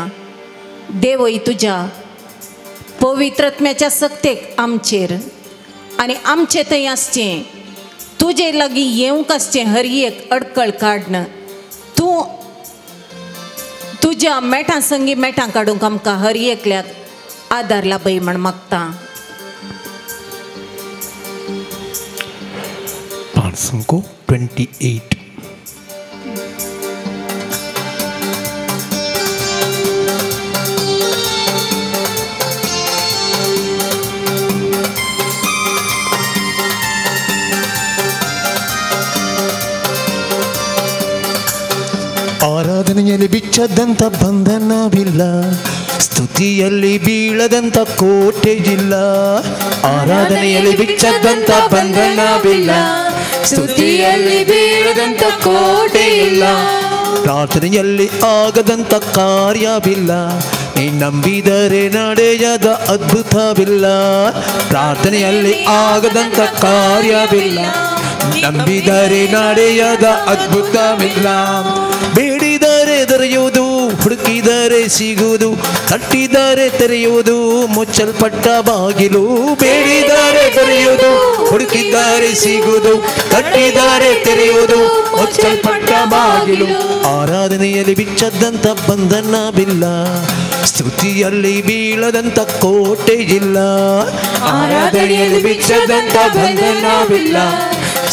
देवय तुज्या पवित्र आत्म्याच्या सक्तेक आमचेर आनी आमचे थंय आसचें तुजे लागीं येवंक आसचें हर एक अडकळ काडन तूं तुज्या मेटां संगी मेटां काडूंक आमकां हर एकल्याक आदार लाभय म्हण मागता. पांचसंको 28. ಆರಾಧನೆಯಲ್ಲಿ ಬಿಚ್ಚದಂಥ ಬಂಧನವಿಲ್ಲ, ಸ್ತುತಿಯಲ್ಲಿ ಬೀಳದಂಥ ಕೋಟೆಯಿಲ್ಲ. ಆರಾಧನೆಯಲ್ಲಿ ಬಿಚ್ಚದಂಥ ಬಂಧನವಿಲ್ಲ, ಸ್ತುತಿಯಲ್ಲಿ ಬೀಳದಂಥ ಕೋಟೆಯಿಲ್ಲ. ಪ್ರಾರ್ಥನೆಯಲ್ಲಿ ಆಗದಂಥ ಕಾರ್ಯವಿಲ್ಲ, ನೀ ನಂಬಿದರೆ ನಡೆಯದ ಅದ್ಭುತವಿಲ್ಲ. ಪ್ರಾರ್ಥನೆಯಲ್ಲಿ ಆಗದಂಥ ಕಾರ್ಯವಿಲ್ಲ, ನಂಬಿದರೆ ನಡೆಯದ ಅದ್ಭುತವಿಲ್ಲ. ಬೇಡಿದರೆ ದೊರೆಯುವುದು, ಹುಡುಕಿದರೆ ಸಿಗುವುದು, ತಟ್ಟಿದರೆ ತೆರೆಯುವುದು ಮುಚ್ಚಲ್ಪಟ್ಟ ಬಾಗಿಲು. ಬೇಡಿದರೆ ದೊರೆಯುವುದು, ಹುಡುಕಿದರೆ ಸಿಗುವುದು, ತಟ್ಟಿದರೆ ತೆರೆಯುವುದು ಮುಚ್ಚಲ್ಪಟ್ಟ ಬಾಗಿಲು. ಆರಾಧನೆಯಲ್ಲಿ ಬಿಚ್ಚದಂಥ ಬಂಧನವಿಲ್ಲ, ಸ್ತುತಿಯಲ್ಲಿ ಬೀಳದಂಥ ಕೋಟೆಯಿಲ್ಲ. ಆರಾಧನೆಯಲ್ಲಿ ಬಿಚ್ಚದಂಥ ಬಂಧನವಿಲ್ಲ,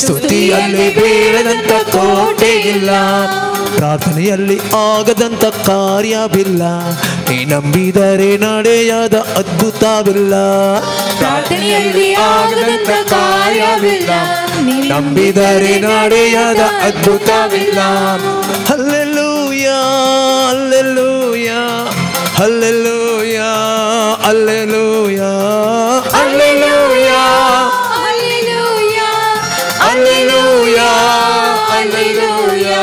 ಸ್ತುತಿಯಲ್ಲಿ ಬೀಳದಂಥ ಕೋಟೆಯಿಲ್ಲ. ಪ್ರಾರ್ಥನೆಯಲ್ಲಿ ಆಗದಂಥ ಕಾರ್ಯವಿಲ್ಲ, ನೀ ನಂಬಿದರೆ ನಡೆಯದ ಅದ್ಭುತವಿಲ್ಲ. ಪ್ರಾರ್ಥನೆಯಲ್ಲಿ ಆಗದಂಥ ಕಾರ್ಯವಿಲ್ಲ, ನಂಬಿದರೆ ನಡೆಯದ ಅದ್ಭುತವಿಲ್ಲ. Hallelujah, hallelujah, hallelujah, hallelujah, hallelujah, hallelujah, hallelujah.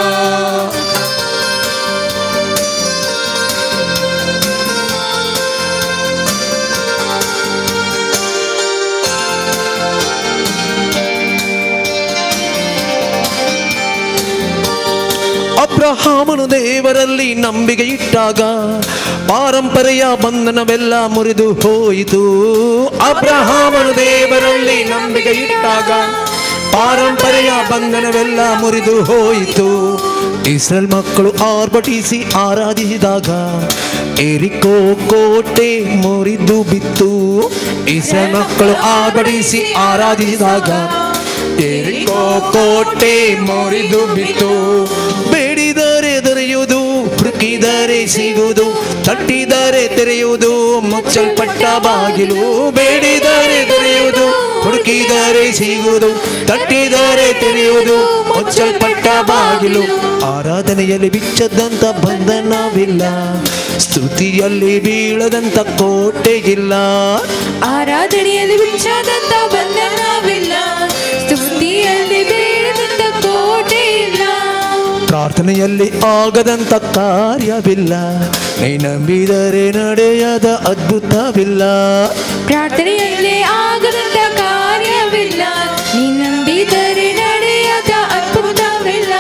ಅಬ್ರಹಾಮನು ದೇವರಲ್ಲಿ ನಂಬಿಕೆ ಇಟ್ಟಾಗ ಪಾರಂಪರೆಯ ಬಂಧನವೆಲ್ಲ ಮುರಿದು ಹೋಯಿತು. ಅಬ್ರಹಾಮನು ದೇವರಲ್ಲಿ ನಂಬಿಕೆ ಇಟ್ಟಾಗ ಪಾರಂಪರೆಯ ಬಂಧನವೆಲ್ಲ ಮುರಿದು ಹೋಯಿತು. ಇಸ್ರೇಲ್ ಮಕ್ಕಳು ಆರ್ಭಟಿಸಿ ಆರಾಧಿಸಿದಾಗ ಎರಿಕೋ ಕೋಟೆ ಮುರಿದು ಬಿತ್ತು. ಇಸ್ರೇಲ್ ಮಕ್ಕಳು ಆರ್ಭಟಿಸಿ ಆರಾಧಿಸಿದಾಗ ಎರಿಕೋ ಕೋಟೆ ಮುರಿದು ಬಿತ್ತು. ಬೇಡಿದರೆ ದೊರೆಯುವುದು, ಹುಡುಕಿದರೆ ಸಿಗುವುದು, ತಟ್ಟಿದರೆ ತೆರೆಯುವುದು ಮುಚ್ಚಲ್ಪಟ್ಟ ಬಾಗಿಲು. ಬೇಡಿದರೆ ದೊರೆಯುವುದು, ಹುಡುಕಿದರೆ ಸಿಗುವುದು, ತಟ್ಟಿದರೆ ತೆರೆಯುವುದು ಮುಚ್ಚಲ್ಪಟ್ಟ ಬಾಗಿಲು. ಆರಾಧನೆಯಲ್ಲಿ ಬಿಚ್ಚದಂಥ ಬಂಧನವಿಲ್ಲ, ಸ್ತುತಿಯಲ್ಲಿ ಬೀಳದಂಥ ಕೋಟೆಯಿಲ್ಲ. ಆರಾಧನೆಯಲ್ಲಿ ಬಿಚ್ಚದಂಥ ಬಂಧನವಿಲ್ಲ, ಸ್ತುತಿಯಲ್ಲಿ ಬೀಳದಂಥ ಕೋಟೆಯಿಲ್ಲ. ಪ್ರಾರ್ಥನೆಯಲ್ಲಿ ಆಗದಂಥ ಕಾರ್ಯವಿಲ್ಲ, ನೀ ನಂಬಿದರೆ ನಡೆಯದ ಅದ್ಭುತವಿಲ್ಲ. ಪ್ರಾರ್ಥನೆಯಲ್ಲಿ ಆಗದಂಥ ಕಾರ್ಯವಿಲ್ಲ, ನೀ ನಂಬಿದರೆ ನಡೆಯದ ಅದ್ಭುತವಿಲ್ಲ.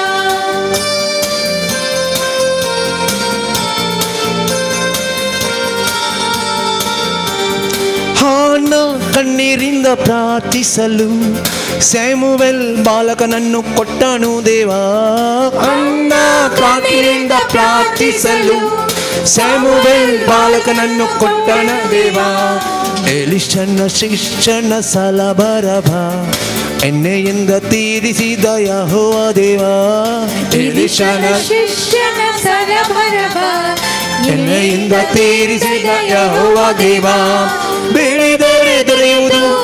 ಹಾನ ಕಣ್ಣೀರಿಂದ ಪ್ರಾರ್ಥಿಸಲು ಸ್ಯಾಮುವೆಲ್ ಬಾಲಕನನ್ನು ಕೊಟ್ಟನು ದೇವ. ಅನ್ನ ಕಣ್ಣೀರಿಂದ ಪ್ರಾರ್ಥಿಸಲು ಸ್ಯಾಮುವೆಲ್ ಬಾಲಕನನ್ನು ಕೊಟ್ಟಣ ದೇವ. ಎಲಿಷನ ಶಿಕ್ಷಣ ಸಲಬರಭ ಎಣ್ಣೆಯಿಂದ ತೀರಿಸಿದ ಯೆಹೋವ ದೇವ. ಎಲಿಷನ ಶಿಷ್ಯನ ಸಲಬರಭ ಎಣ್ಣೆಯಿಂದ ತೀರಿಸಿದ ಯೆಹೋವ ದೇವ. ಬೇಡಿದರೆ ದೊರೆಯುವುದು,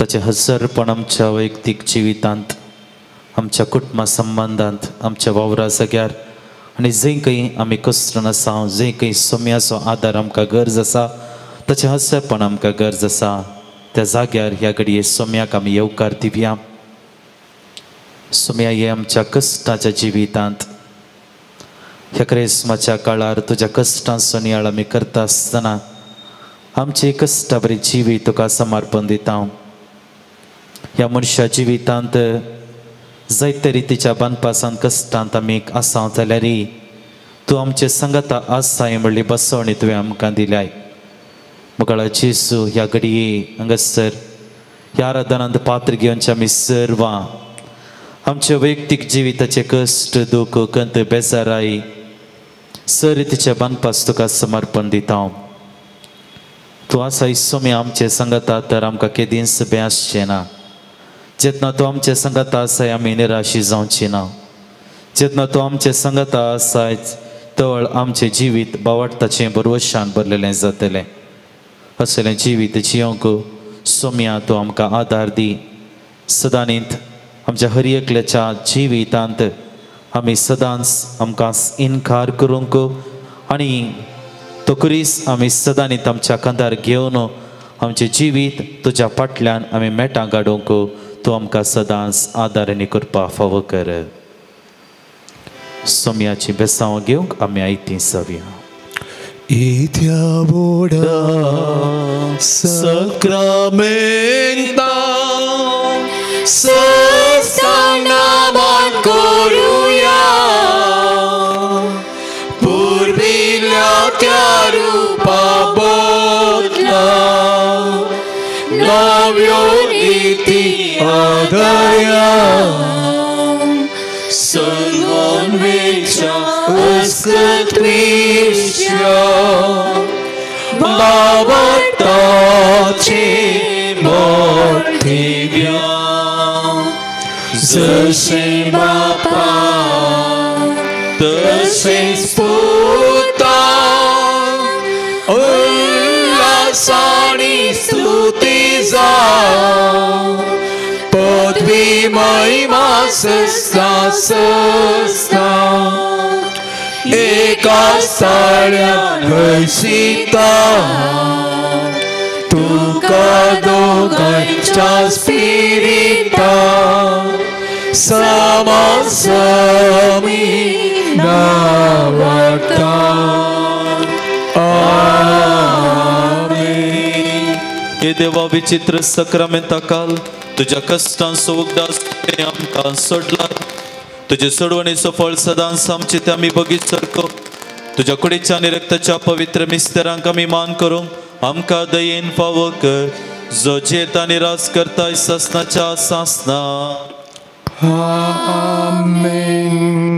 ताचें हजरपण आमच्या वैयक्तीक जिवितांत, आमच्या कुटुंबा संबंदांत, आमच्या वावरा जाग्यार आनी जंय खंय आमी कश्टान आसा, जंय खंय सोम्याचो आदार आमकां गरज आसा, ताचें हजरपण आमकां गरज आसा, त्या जाग्यार ह्या घडये सोम्याक आमी येवकार दिवया. सोम्या, हे आमच्या कश्टाच्या जिवितांत ह्या क्रिस्माच्या काळार तुज्या कश्टांचो नियाळ आमी करता आसतना आमचे कश्टा बरी जिवीत तुका समर्पण दिता. ह्या मनशा जिवितांत जायते रितीच्या बांदपासान कश्टांत आमी आसा जाल्यार तूं आमचे संगता आसाय म्हणली बसवणी तुवें आमकां दिल्याय. मुखाळ जेजू, ह्या घडये हांगासर ह्या आराधनांत पात्र घेवचे आमी सर्वां आमच्या वैयक्तीक जिविताचे कश्ट, दुख, कंत, बेजाराय सर रितीचे बांदपास तुका समर्पण दिता. तूं आसाय सोमी आमचे संगता तर आमकां केदींच बें आसचें ना. जेन्ना तूं आमचे संगता आसाय आमी निराशी जावची ना. जेन्ना तूं आमचे संगता आसाय तळ आमचें जिवीत बावडटाचें बरवशान भरलेलें जातलें. असलें जिवीत जियोंक सोम्या तूं आमकां आदार दी. सदांनीत आमच्या हर एकल्याच्या जिवितांत आमी सदांच आमकां इनकार करूंक आनी तो कुरीस आमी सदांनीत आमच्या खांदार घेवन आमचें जिवीत तुज्या फाटल्यान आमी मेटां काडूंक तूं आमकां सदांच आदार आनी कृपा फावो कर. सोम्याची बेसांव घेवंक आमी आयतीं जावया. इत्या व्हडा सक्रामेंता सस्तानामान करुया, पुर्विल्ल्या त्या रुपा बदला नव्यो रिती आदया, सर्वोन्वेषा अस्कत्विष्या बाबताचे मोठेव्या, जशें बापा तशेंच पुता उल्हासानी स्तुती जावं, पदवी महिमा सस्ता सस्ता एका साळ्यान हयशिता, तुका दोगांयच्या स्पिरिता समासमी नावाडटा. आमेन. हे देवा, विचित्र सक्रामेंता काल तुज्या कश्टांचो उगडास तुवें आमकां सोडला. तुजे सोडवणेचो फळ सदांच आमचे ते आमी बगीत सारको तुज्या कुडीच्या आनी रक्ताच्या पवित्र मिस्तरांक आमी मान करूंक आमकां दयेन फावो कर, जो जेत आनी राज करताय सासनाच्या सासना. आमेन.